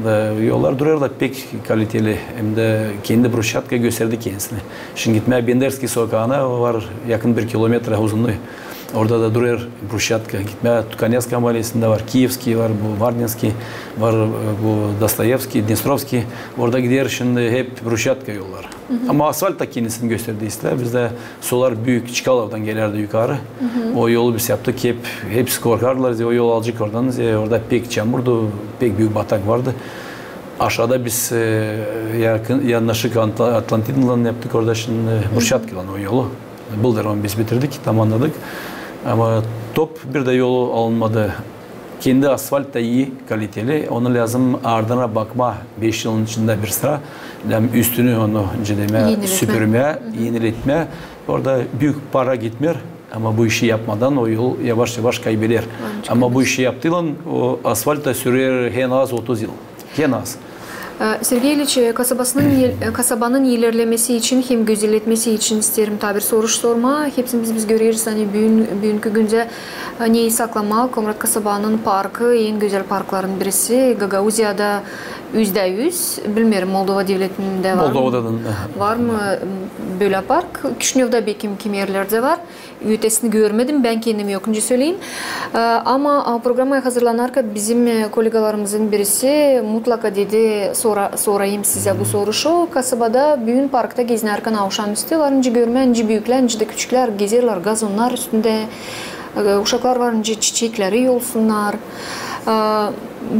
Da yollar durêrlar pek kaliteli, hem dä kendi bruşçatka gösterdi kendisini. Şindi gitmää Benderskiy sokaana, var yakın bir kilometra uzunluyu. Orada da durêr bruşçatka. Gitmää Tukanevskaya maalesindä var, Kiyevskiy var, bu Vardinskiy var, bu Dostoyevskiy, Dnestrovskiy. Orada gider şindi hep bruşçatka yollar. Ama asfalt da kendisini gösterdi islää. Bizdä sular büük Çkalovdan gelärdi yukarı. O yolu biz yaptık. Hep, hepsi korkardılar, o yol alacek oradan. Orada pek çamurdu, pek büük batak vardı. Aşaada biz yakın, yanaşık Atlantinaylan yaptık orada şindi bruşçatkaylan o yolu. Bıldır onu biz bitirdik, tamamnadık. Ama top bir dä yolu alınmadı. Kendi asfalt da ii, kaliteli. Onu lääzım ardına bakmaa beş yılın içindä bir sıra. Hem üstünü onu, nicä demää, süpürmää, eniletmää. Orada büük para gitmeer. Ama bu işi yapmadan o yol yavaş-yavaş kaybeder. Ama bu işi yaptıylan o asfalt da sürer en az otuz yıl. En az. Sergey İliç, kasabanın ilerlemesi için hem gözelletmesi için isteerim taa bir soruş sormaa. Hepsimiz biz göreriz, ani büünkü gündä neyi saklamaa, Komrat kasabanın parkı en gözäl parkların birisi. Gagauziyada üzdä üz, bilmeerim, Moldova devletindä var mı? Moldovada da var mı bölä park? Kişinövda bekim kimi erlerdä var. Ötesini görmedim, bän kendim yok, nicä söleyim. Ama programaya hazırlanarkan bizim kolegalarımızın birisi mutlaka dedi, sorayım sizä bu soruşu. Kasabada büün parkta gezinärkän avşamüstü var nicä görmää, nicä büüklär, nicä dä küçüklär gezerlär gazonnar üstündä. Uşaklar var nicä çiçekleri yolsunnar.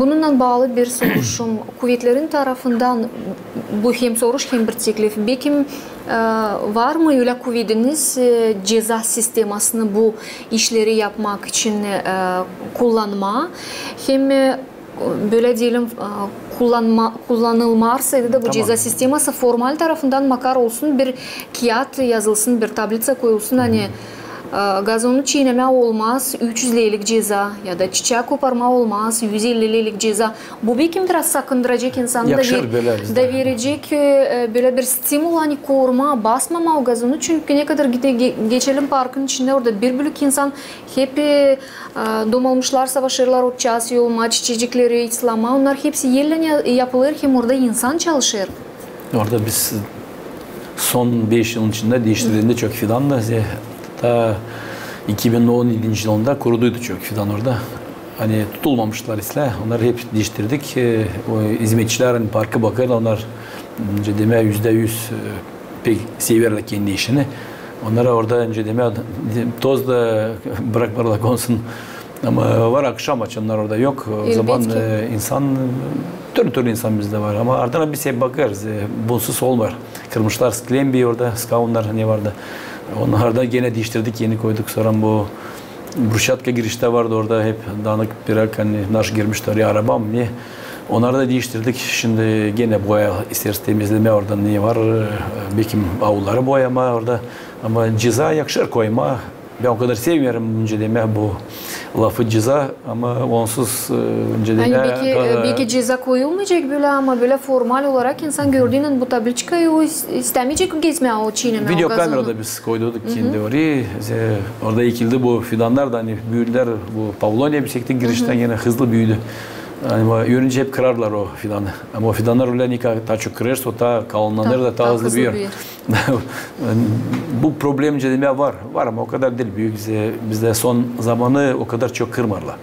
Bununnan baalı bir soruşum. Kuvetlerin tarafından bu hem soruş, hem bir teklif. Bekim var mı ölä kuvediniz ceza sistemasını bu işleri yapmak için kullanmaa? Hem bölä deyelim, kullanılmarsaydı da bu ceza sisteması formal tarafından makar olsun bir kiyat yazılsın, bir tablitsa koyulsun, ani gazonu çiinemää olmaz, üç üz leylik ceza, ya da çiçää koparmaa olmaz, üz elli leylik ceza. Bu bekim biraz sakındıracek insanı da, da verecek bölä bir stimul, ani korumaa, basmamaa o gazonu, çünkü ne kadar geçelim parkın içindä, orada bir bölük insan hep domalmışlar savaşêrlar otçaaz yolmaa, çiçecekleri ıslamaa, onnar hepsi ellän yapılêr, hem orada insan çalışêr. Orada biz son beş yılın içindä diiştirildi çok fidan da, taa iki bin on edinci yılında kuruduydu çok fidan orada. Ani tutulmamışlar islää, onnarı hep diiştirdik. O izmetçilär, ani parkı bakêrlar, onnar, nicä demää, üzdä üz pek severlär kendi işini. Onnara orada, nicä demää, toz da brakmarlar konsun. Ama var akşam, açannar orada yok. O zaman insan, türlü-türlü insan bizdä var. Ama ardına biz hep bakêrız, bunsuz olmêêr. Kırmışlar sklembi orada, skaunnar ne vardı. Onnarı da genä diiştirdik, eni koyduk. Sora bu bruşatka giriştä vardı, orada hep danık pirak, ani naş girmişti oraya arabam, ne. Onnarı da diiştirdik. Şindi genä boya isteeriz temizlemää orada ne var. Bekim aulları boyamaa orada. Ama ceza yakışêr koymaa. Bän o kadar sevmeerim, nicä demää, bu lafı ceza, ama onsuz, nicä demää, beki ceza koyulmayacek bölä, ama bölä formal olarak insan gördüynän bu tabliçkayı, o istämeyecek gezmää, o çiinemää o gazonu. Videokamerada biz koyduk kendi orayı. Orada ekildi bu fidannar da, ani büüdülär, bu pavloniya biz ektik giriştä, genä hızlı büüdü. Ani var, öğrenci hep kırarlar o fidanı. Ama o fidannar ölä, ne kadar taa çok kırêrsın, o taa kalınlanêr da taa hızlı büüyer. Bu problem, nicä demää, var. Var, ama o kadar diil büük. Bizdä, bizdä son zamanı o kadar çok kırmarlar.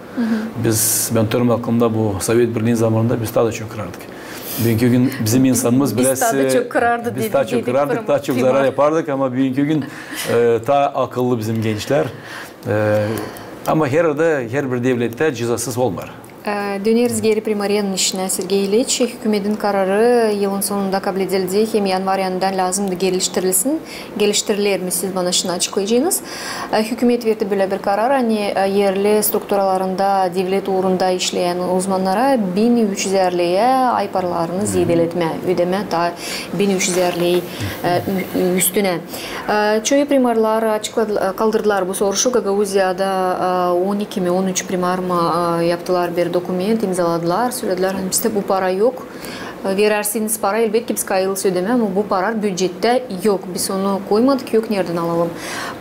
Biz, bän hatırlêêrım, aklımda bu Sovet Birliini zamanında biz taa da çok kırardık. Büünkü gün bizim insanımız biraz, e, biz taa çok kırardık, taa çok zarar yapardık, ama büünkü gün, e, taa akıllı bizim gençlär. E, ama herhalda herbir devlettä cezasız olmêêr. E, döneriz geeri primariyanın işinä, Sergey İliç. Hükümetin kararı yılın sonunda kabledildi, hem yanvar ayından lääzımdı geliştirilsin. Geliştiriler mi, siz bana şunı açıklayacenız. E, hükümet verdi bölä bir karar, ani, e, erli strukturalarında devlet uurunda işleyän uzmannara bin üç üzärleyä ay paralarını ziyadeletmää, ödemää taa bin üç üzärley, e, ü-, üstünä. E, çoyu primarlar açıkladılar, kaldırdılar bu soruşu. Gagauziyada, e, on iki mi, on üç primar mı, e, yaptılar bir dokument, imzaladılar, sölediler, ani bizdä bu para yok. E, verärsin para, elbetki, biz kayılız ödemää, ama bu para büüdžettä yok. Biz onu koymadık, yok neredän alalım.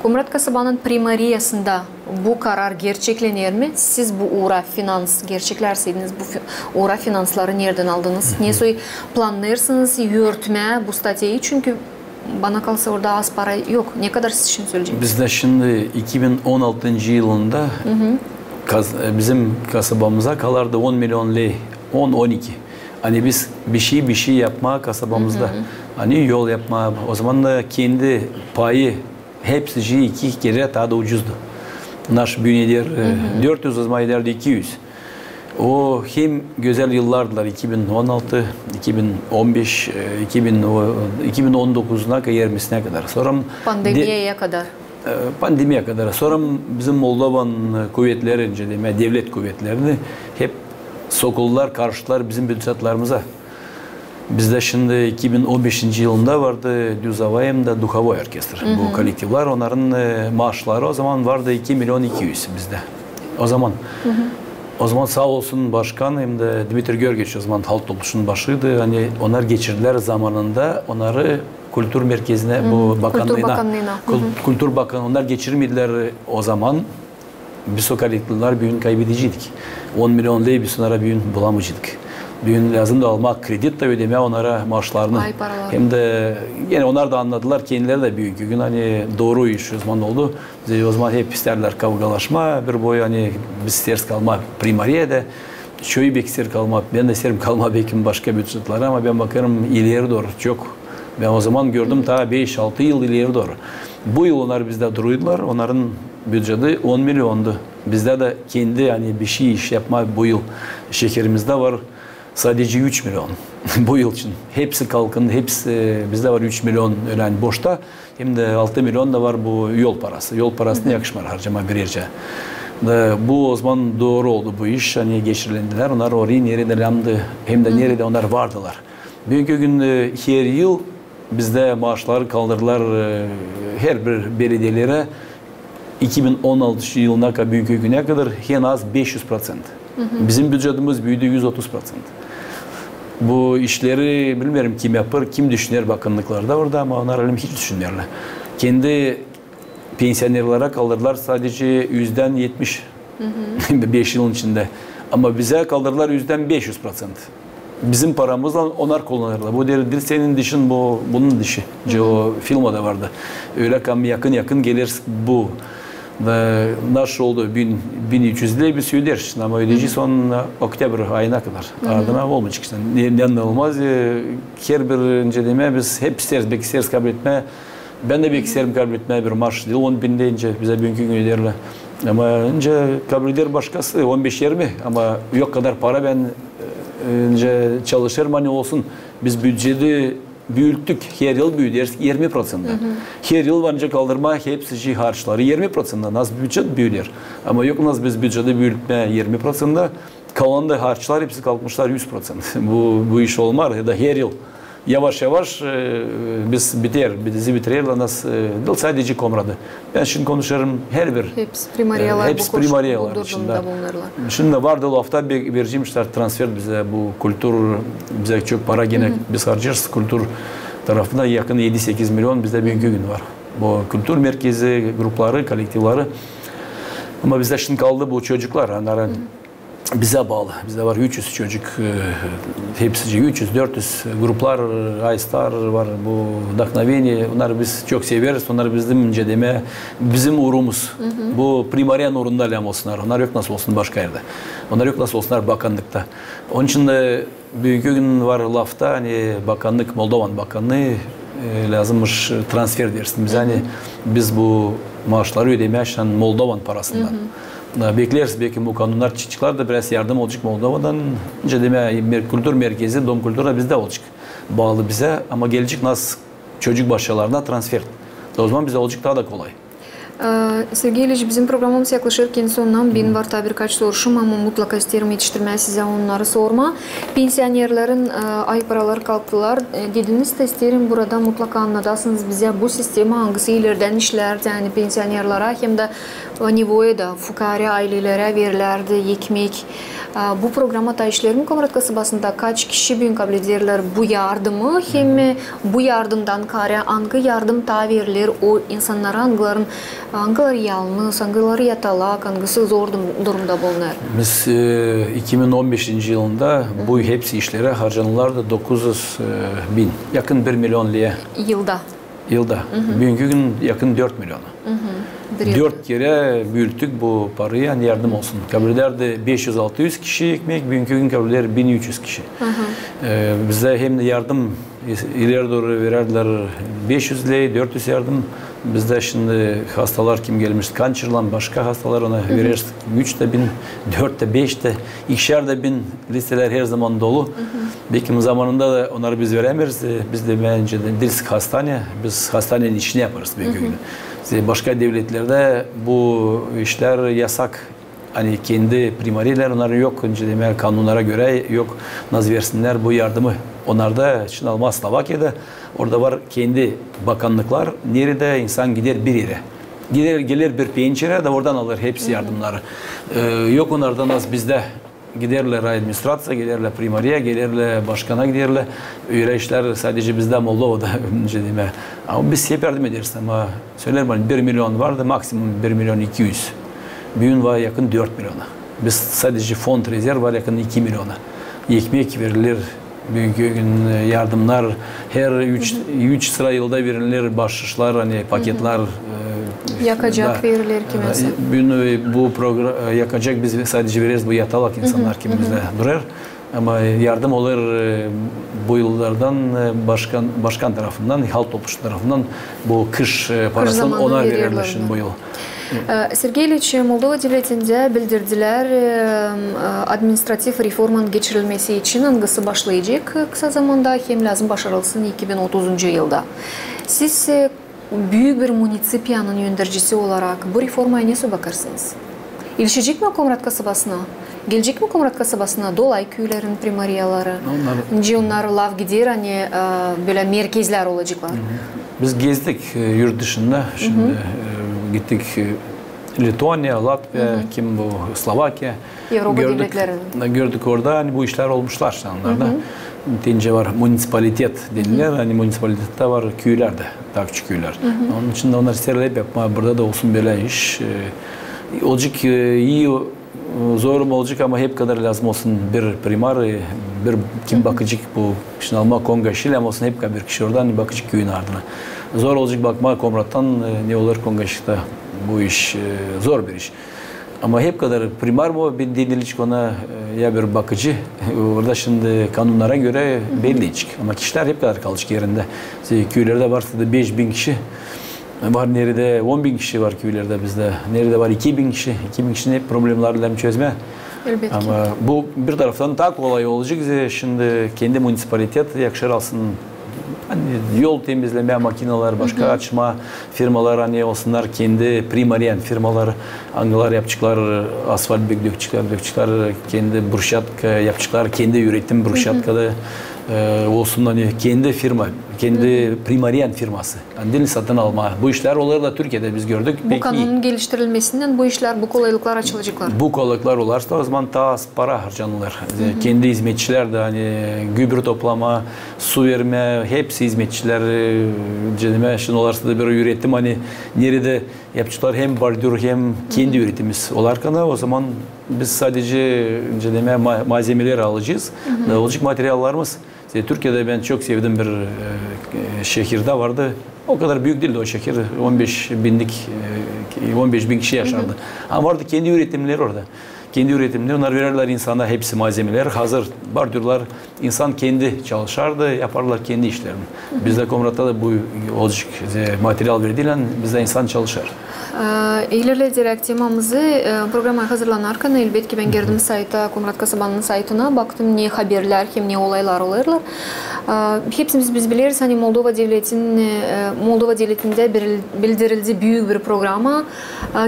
Komrat kasabanın primariyasında bu karar gerçeklener mi? Siz bu uura finans, gerçeklärseydiniz, bu fi-, uura finansları neredän aldınız? Ne soy plannêêrsınız örtmää bu statyayı? Çünkü bana kalsa, orada az para yok. Ne kadar siz şindi söleyeceniz? Bizdä şindi iki bin on altıncı yılında kas-, e, bizim kasabamıza kalardı on milyon ley, on, on iki. Ani biz bişey, bişey yapmaa kasabamızda. Ani yol yapmaa, o zaman da kendi payı hepsi iki kerä taa da ucuzdu. Naş büün eder, e, dört üz, o zaman edärdi iki üz. O hem gözäl yıllardılar, iki bin on altı, iki bin on beş, e, iki bin, o, iki bin on dokuzuna kadar, yirmisinä kadar. Sora pandemiyaya kadar. E, pandemiya kadar. Sora bizim Moldovanın kuvetleri, nicä demää, devlet kuvetlerini hep sokuldular, karıştılar bizim büüdjetlarımıza. Bizdä şindi iki bin on beşinci yılında vardı düz ava hem dä duhovoy orkestr. Bu kollektivlar, onnarın, e, maaşları o zaman vardı iki milyon iki üz bizdä. O zaman. O zaman saa olsun başkan hem dä Dmitriy Georgiç, o zaman Halk Topluşunun başıydı. Ani onnar geçirdilär zamanında onnarı kultur merkezinä, bu bakannıına. Kultur bakan-, onnar geçirmedilär o zaman. Biz o kollektivleri büün kaybedeceydik. On milyon ley biz onnara büün bulamayaceydık. Büün lääzımdı almaa kredit da ödemää onnara maaşlarını. Ay paraları. Hem dä genä onnar da annadılar kendileri dä büünkü gün, ani dooru iş o zaman oldu. Biz o zaman hep istärdilär kavgalaşmaa, bir boy, ani biz isteeriz kalmaa primariyada. Çoyu bek isteer kalmaa, bän dä isteerim kalmaa bekim başka büüdjetlerä, ama bän bakêrım ileri dooru çok. Bän o zaman gördüm taa beş-altı yıl ileri dooru. Bu yıl onnar bizdä duruydular, onnarın büüdjeti on milyondu. Bizdä dä kendi, ani bişey iş yapmaa bu yıl şeherimizdä var sadece üç milyon. Bu yıl için. Hepsi kalkındı, hepsi, bizdä var üç milyon ölä boşta. Hem dä altı milyon da var bu yol parası. Yol parasını yakışmêêr harcamaa bir ercä. Da bu o zaman dooru oldu bu iş, ani geçirilendilär onnar orayı, neredä lääzımdı, hem dä neredä onnar vardılar. Büünkü gün, e, her yıl bizdä maaşları kaldırdılar, e, herbir belediyelerä iki bin on altıncı yılına ka-, büünkü günä kadar en az beş üz proţent. Bizim büüdjetimiz büüdü üz otuz proţent. Bu işleri bilmeerim, kim yapêr, kim düşüner bakannıklarda orada, ama onnar hiç düşünmeerlär. Kendi pensionerlara kaldırdılar sadece üzdän etmiş. Beş yılın içindä. Ama bizä kaldırdılar üzdän beş üz proţent. Bizim paramızlan onnar kullanêrlar. Bu diil senin dişin, bu bunun dişi. O filmada vardı. Ölä kam yakın-yakın geler bu. Da nasıl oldu? Bin, bin üç üz ley biz öderiz. Ama ödeyecez onu oktäbr ayına kadar. Ardına olmayacek işte. Ne, ne olmaz, e, herbir, nicä demää, biz hep isteeriz, bek isteeriz kabletmää. Bän dä bek isteerim kabletmää bir maaş diil on bin deyni, bizä büünkü gün öderlär. Ama nicä kableder başkası, on beş-irmi, ama yok kadar para bän, e, nicä çalışêrım, ani olsun. Biz büüdjeti büüttük, her yıl büüderiz irmi proţenttä. Her yıl var nicä kaldırmaa hepsi harçları irmi proţenttä, nasıl büüdjet büüder. Ama yok nasıl biz büüdjeti büütmää irmi proţenttä, kalan da harçlar hepsi kalkmışlar üz proţent. Bu, bu iş olmaz, ya da her yıl. Yavaş-yavaş, e, biz biter, bizi bitirerlär, nasıl, e, diil sadece Komradı. Bän şindi konuşêrım herbir, hepsi primariyalar, e, hepsi bu primariyalar bu durumda bulunêrlar. Şindi vardı lafta, be-, verecekmişlär transfert bizä, bu kultur, bizä çok para genä biz harcêêrız kultur tarafına, yakın edi-sekiz milyon bizdä büünkü gün var. Bu kultur merkezi, grupları, kollektivleri. Ama bizdä şindi kaldı bu çocuklar, onnarın bizä baalı. Bizdä var üç üz çocuk, e, hepsicii üç üz, dört üz gruplar, e, Aystar var, bu Вдохновение. Onnarı biz çok severiz. Onnar bizim, nicä demää, bizim uurumuz. Bu primariyanın uurunda lääzım olsunnar. Onnar yok nasıl olsun başka erdä. Onnar yok nasıl olsunnar bakannıkta. Onun için dä büünkü gün var lafta, ani bakannık, Moldovanın bakannıı, e, lääzımmış transfert versin bizä, ani biz bu maaşları ödemää şan Moldovanın parasından. Da bekleriz, bekim bu kanunnara çıkaceklar da biraz yardım olacek Moldovandan. Nicä demää, mer-, kultur merkezi, Dom kultura bizdä olacek. Baalı bizä, ama gelecek nasıl çocuk başçalarına transfert. Da ozaman bizä olacek taa da kolay. E, Sergey İliç, bizim programamız yaklaşêr kendi sonuna. Benim var taa birkaç soruşum, ama mutlaka isteerim etiştirmää sizä onnarı sormaa. Pensionerlerin, e, ay paraları kalktılar. E, dediniz dä, isteerim burada mutlaka annadasınız bizä bu sistema angısı ileerdän işlärdi, ani pensionerlerä hem dä vonevoye da fukaarä aylelerä verilerdi ekmek. A, bu programa taa işleer mi Komrat kasabasında? Kaç kişi büün kabul ederlär bu yardımı? Hem bu yardımdan kaarä angı yardım taa veriler o insannara, angıların, angıları yalnız, angıları yatalak, angısı zor durum-, durumda bulunêr? Biz, e, iki bin on beşinci yılında bu hepsi işlerä harcandılar da dokuz üz, e, bin, yakın bir milyon lirä. Yılda. Yılda. Büünkü gün yakın dört milyona. Dört kerä büüttük bu parayı, ani yardım olsun. Kabul edärdi beş üz, altı üz kişi ekmek, büünkü gün kabul eder bin üç üz kişi. E, bizä hem dä yardım ileri dooru verärdilär beş üz ley, dört üz yardım. Bizdä şindi hastalar kim gelmiş, kanserlan, başka hastalar, ona vereriz üç dä bin, dört dä, beş dä, ikişär dä bin. Listelär her zaman dolu. Bekim zamanında da onnarı biz verämeeriz. E, biz dä bence dä diil hastane, biz hastanenin işini yaparız büünkü gün. Başka devletlerdä bu işlär yasak. Ani kendi primariyalär, onnarın yok, nicä demää, kanunnara görä yok, nasıl versinnär bu yardımı. Onnarda, şindi almaa Slovakiyada, orada var kendi bakannıklar, neredä insan gider bir erä. Gider, geler bir pençerä da oradan alêr hepsi yardımnarı. E, yok onnarda nasıl bizdä. Giderlär rayadministraţiyaya, giderlär primariya, giderlär başkana, giderlär. Ölä işlär sadecä bizdä Moldovada, nicä demää. Ama biz hep yardım ederiz, ama söleerim, ani bir milyon vardı, maksimum bir milyon iki üz. Büün var yakın dört milyona. Biz sadecä fond rezerv var yakın iki milyona. Ekmek veriler, büünkü gün, e, yardımnar, her üç, üç sıra yılda veriler bahşışlar, ani paketlär, e, yakacak veriler kimsä. E, büün, e, bu progra-, e, yakacak biz sadecä vereriz bu yatalak insannar kim bizdä durêr. Ama yardım olêr, e, bu yıllardan, e, başkan, başkan tarafından, halk topluşu tarafından bu kış, e, parasını onnara vererlär şindi bu yıl. E, Sergey İliç, Moldova devletindä bildirdilär, e, e, administrativ reformanın geçirilmesi için, angısı başlayacek kısa zamanda hem lääzım başarılsın iki bin otuzuncu yılda. Siz, e, büük bir municipiyanın öndercisi olarak bu reformaya nesoy bakêrsınız? İlişecek mi Komrat kasabasına? Gelecek mi Komrat kasabasına dolay küülerin primariyaları? Nicä onnar laf gider, ani, e, bölä merkezlär olaceklar. Biz gezdik, e, yurt dışında. Şindi, e, gittik, e, Lituaniya, Latviya, kim bu, Slovakiya. Evropa devletlerinin. Gördük orada, ani bu işlär olmuşlar şindi onnarda. Nicä var municipalitet denilär, ani municipalitettä var küülär dä, taa küçük küülär. Onun için dä onnar isteerlär hep yapmaa, burada da olsun bölä iş. E, olacek, e, ii, e, zor mu olacek, ama hep kadar lääzım olsun bir primar, e, bir kim bakacek bu, şindi almaa Kongaşili, ama olsun hep kadar bir kişi orada, ani bakacek küüyün ardına. Zor olacek bakmaa Komrattan, e, ne olêr Kongaşiliktä, bu iş, e, zor bir iş. Ama hep kadar primar bu, bir denilecek ona, e, ya bir bakıcı, orada şindi kanunnara görä belli olacek. Ama kişilär hep kadar kalacek erindä. Küülerdä varsa da beş bin kişi, var neredä on bin kişi var küülerdä bizdä, neredä var iki bin kişi, iki bin kişinin hep problemlerini çözmää. Elbetki. Ama bu bir taraftan taa kolay olacek, şindi kendi municipalitet yakışır alsın, ani yol temizlemää makinalar, başka açmaa firmalar, ani olsunnar kendi primariyan firmalar, angılar yapaceklar, asfalt bek dökecekler, dökecekler, kendi bruşatka yapaceklar, kendi üretim bruşatkada, e, olsun, ani kendi firma, kendi primariyan firması. Ani diil satın almaa. Bu işlär olêr da Türkiyedä biz gördük. Bu kanunun geliştirilmesindän bu işlär, bu kolaylıklar açılaceklar. Bu kolaylıklar olarsa, ozaman taa az para harcanılêr. Kendi izmetçilär dä, ani gübre toplamaa, su vermää, hepsi izmetçilär, e, nicä demää, şindi olarsa da bir üretim, ani neredä yapaceklar hem bordür, hem kendi üretimiz olarkana, ozaman Biz sadece, nicä demää, ma-, malzemeleri alacez. Da olacek materiallarımız. Türkiyedä bän çok sevdim bir, e, e, şehir dä vardı. O kadar büük diildi o şehir. On beş binlik, e, on beş bin kişi yaşardı. Ama vardı kendi üretimleri orada. Kendi üretimleri. Onnar verärlär insana hepsi malzemeleri hazır. Bordürlär. İnsan kendi çalışardı, yaparlar kendi işlerini. Bizdä Komratta da bu olacek, e, material verdiylän bizdä insan çalışar. E, ilerlederäk temamızı, e, programaya hazırlanarkan, elbetki, bän girdim sayta, Komrat kasabanın saytına, baktım ne haberlär hem ne olaylar olêrlar. E, hepsimiz biz bileriz, ani Moldova devletin, e, Moldova devletindä biril-, bildirildi büük bir programa,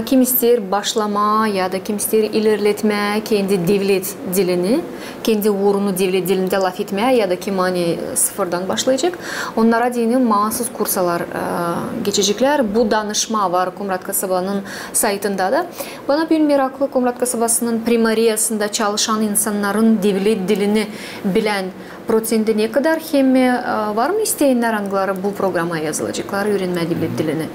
e, kim isteer başlamaa ya da kim isteer ilerletmää kendi devlet dilini, kendi uurunu devlet dilindä lafetmää ya da kim ani sıfırdan başlayacek, onnara deyni maasız kursalar, e, geçeceklär. Bu danışma var Komrat kasabanın saytında da. Bana büün meraklı, Komrat kasabasının primariyasında çalışan insannarın devlet dilini bilän proţenti ne kadar hem, e, var mı isteyännär, angıları bu programaya yazılaceklar, üürenmää devlet dilini?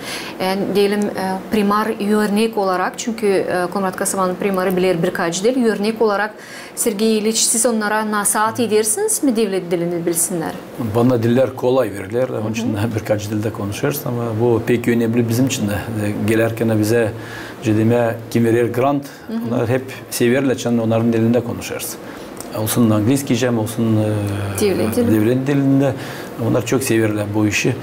Yani, deyelim, e, primar örnek olarak, çünkü, e, Komrat kasabanın primarı biler birkaç dil, örnek olarak Sergey İliç, siz onnara nasaat edersiniz mi devlet dilini bilsinnär? Bana diller kolay verilär, onun için birkaç dilde konuşêrız, ama bu pek önemli bizim için dä. E, gelärkän bizä, nicä demää, kim verer grant, onnar hep severlär, nicä onnarın dilindä konuşêrız. Olsun angliskiycä, olsun, e, devlet dilindä. Onnar çok severlär bu işi.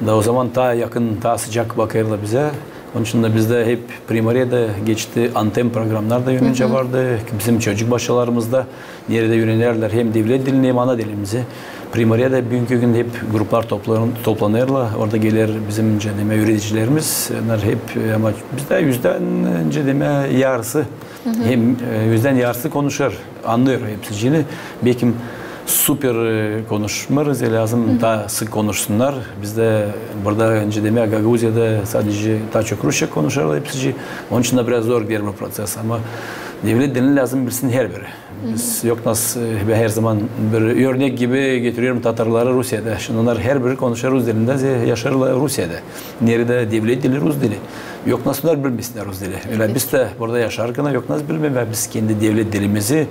Da o zaman taa yakın, taa sıcak bakêrlar bizä. Onun için dä bizdä hep primariyada geçti antem programnar da önce vardı. Bizim çocuk başçalarımızda neredä üürenerlär hem devlet dilini, hem ana dilimizi. Primariyada büünkü gün hep gruplar toplan-, toplanêrlar. Orada geler bizim, nicä demää, üüredicilerimiz. Onnar hep, e, ama bizdä üzdän, nicä demää, yarısı, hem, e, üzdän yarısı konuşêr, annêêr hepsicini. Bekim super, e, konuşmêêrız, e, lääzım taa sık konuşsunnar. Bizdä burada, nicä demää, Gagauziyada sadece taa çok rusça konuşêrlar hepsici. Onun için dä biraz zor bir proţes. Ama devlet dilini lääzım bilsin herbiri. Biz, yok nas, e, bän herzaman bir örnek gibi getireriz tatarları Rusiyada. Şindi onnar herbiri konuşêr rus dilindä, ze-, yaşêêrlar Rusiyada. Neredä devlet dili rus dili. Yok nas onnar bilmesinnär rus dili. Ölä biz dä burada yaşarkan yok nas bilmeeriz biz kendi devlet dilimizi,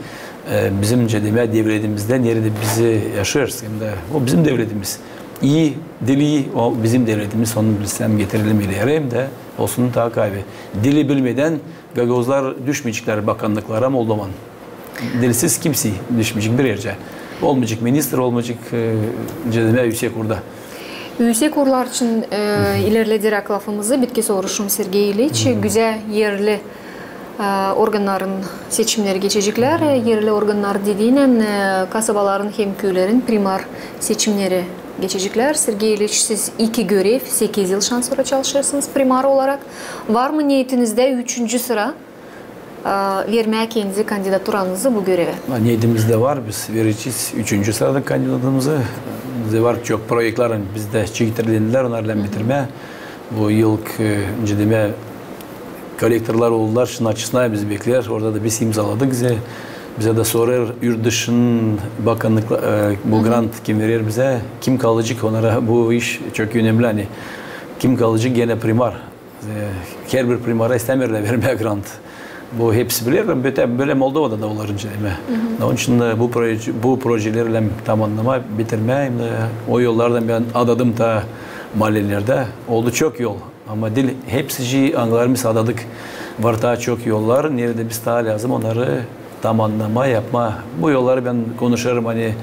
e, bizim, nicä demää, devletimizdä, neredä biz yaşêêrız. Hem dä o bizim devletimiz. İi dil, o bizim devletimiz, onu bilsem getirelim ileri hem dä olsun taa kavi. Dili bilmedän gagauzlar düşmeyeceklär bakannıklara Moldovanın. Dilsiz kimsey düşmeyecek bir ercä. Olmayacek ministr, olmayacek, e, nicä demää, üüsek uurda. Üüsek uurlar için, e, ilerlederäk lafımızı, bitki soruşum, Sergey İliç, güzel erli, e, organnarın seçimneri geçeceklär. E, erli organnar dediynän, e, kasabaların hem küülerin primar seçimneri geçeceklär. Sergey İliç, siz iki görev, sekiz yıl şansora çalışêrsınız primar olarak. Var mı neetinizdä üçüncü sıra, e, vermää kendi kandidaturanızı bu görevä? Ha, neetimizdä var, biz verecez üçüncü sırada kandidatımızı. Bizdä var çok proektlär, bizdä çekettirilendilär, onnarlan bitirmää. Bu yıl, e, nicä demää, kollektorlar oldular, şindi açısına bizi bekleer, orada da biz imzaladık, bize, bize dä sorêr yurt dışının bakannıkla-, e, bu grant kim verer bizä, kim kalacek, onnara bu iş çok önemli, ani kim kalacek genä primar. E, herbir primara istämeerlär vermää grant. Bu hepsi biler, ama bölä, bölä Moldovada da olêr, nicä demää. Onun için dä bu proje-, bu projeleri lääzım tamannamaa, bitirmää. Hem dä o yollardan bän adadım taa maalelerdä. Oldu çok yol. Ama diil hepsicii, angıları biz adadık. Var taa çok yollar, neredä biz taa lääzım onnarı tamannamaa, yapmaa. Bu yolları bän konuşêrım, ani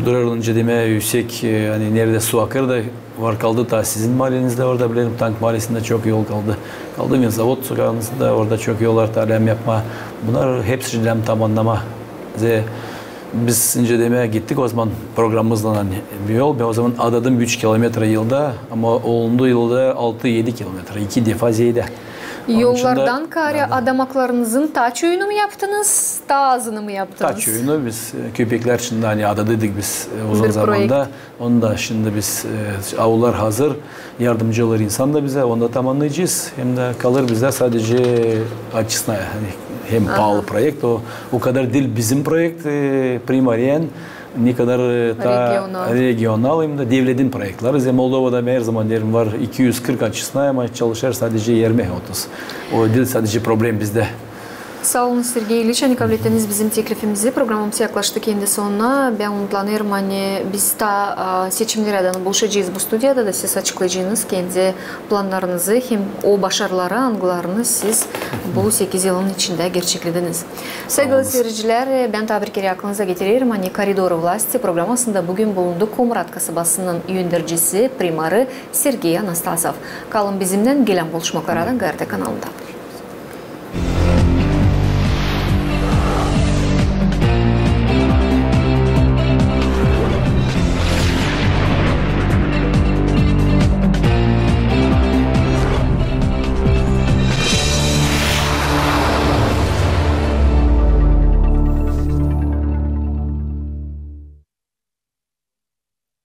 durêr, nicä demää, üüsek, e, ani neredä su akêr da var, kaldı taa sizin maalenizdä, orada bilerim, Tank maalesindä çok yol kaldı. Kaldı Vinzavod sokagında, orada çok yollar taa lääzım yapmaa. Bunnar hepsicii lääzım tamannamaa. Ze-, biz, nicä demää, gittik o zaman programamızlan, ani bir yol, bän o zaman adadım üç kilometra yılda, ama olundu yılda altı-edi kilometra, iki defa zeedä. Yollardan kaarä adamaklarınızın taa çoyunu mu yaptınız, taa azını mı yaptınız? Taa çoyunu biz, e, köpeklär için dä, ani adadıydık biz, e, uzun zamanda. Onu da şindi biz, e, aullar hazır, yardımcı olêr insan da bizä, onu da tamannayacez. Hem dä kalêr bizdä sadece açısına, ani hem paalı proekt, o, o kadar diil bizim proekt, e, primariyän, ne kadar, e, taa regional, hem dä devletin proektleri. Ze Moldovada, bän herzaman deerim, var iki üz kırk açısına, ama çalışêr sadece irmi-otuz. O diil sadece problem bizdä. Saa olun, Sergey İliç, ani kablettiniz bizim teklifimizi. Programamız yaklaştı kendi sonuna. Bän umutlanêrım, ani biz taa, a, seçimnerä dä buluşacez bu studiyada da siz açıklayacenız kendi plannarınızı hem o başarıları, angılarını siz bu sekiz yılın içindä gerçeklediniz. Saygılı siircilär, bän taa bir kerä aklınıza getirerim, ani «Коридоры власти» programasında büün bulundu Komrat kasabasının öndercisi, primarı Sergey Anastasov. Kalın bizimnän, gelän buluşmaklara da GRT kanalında.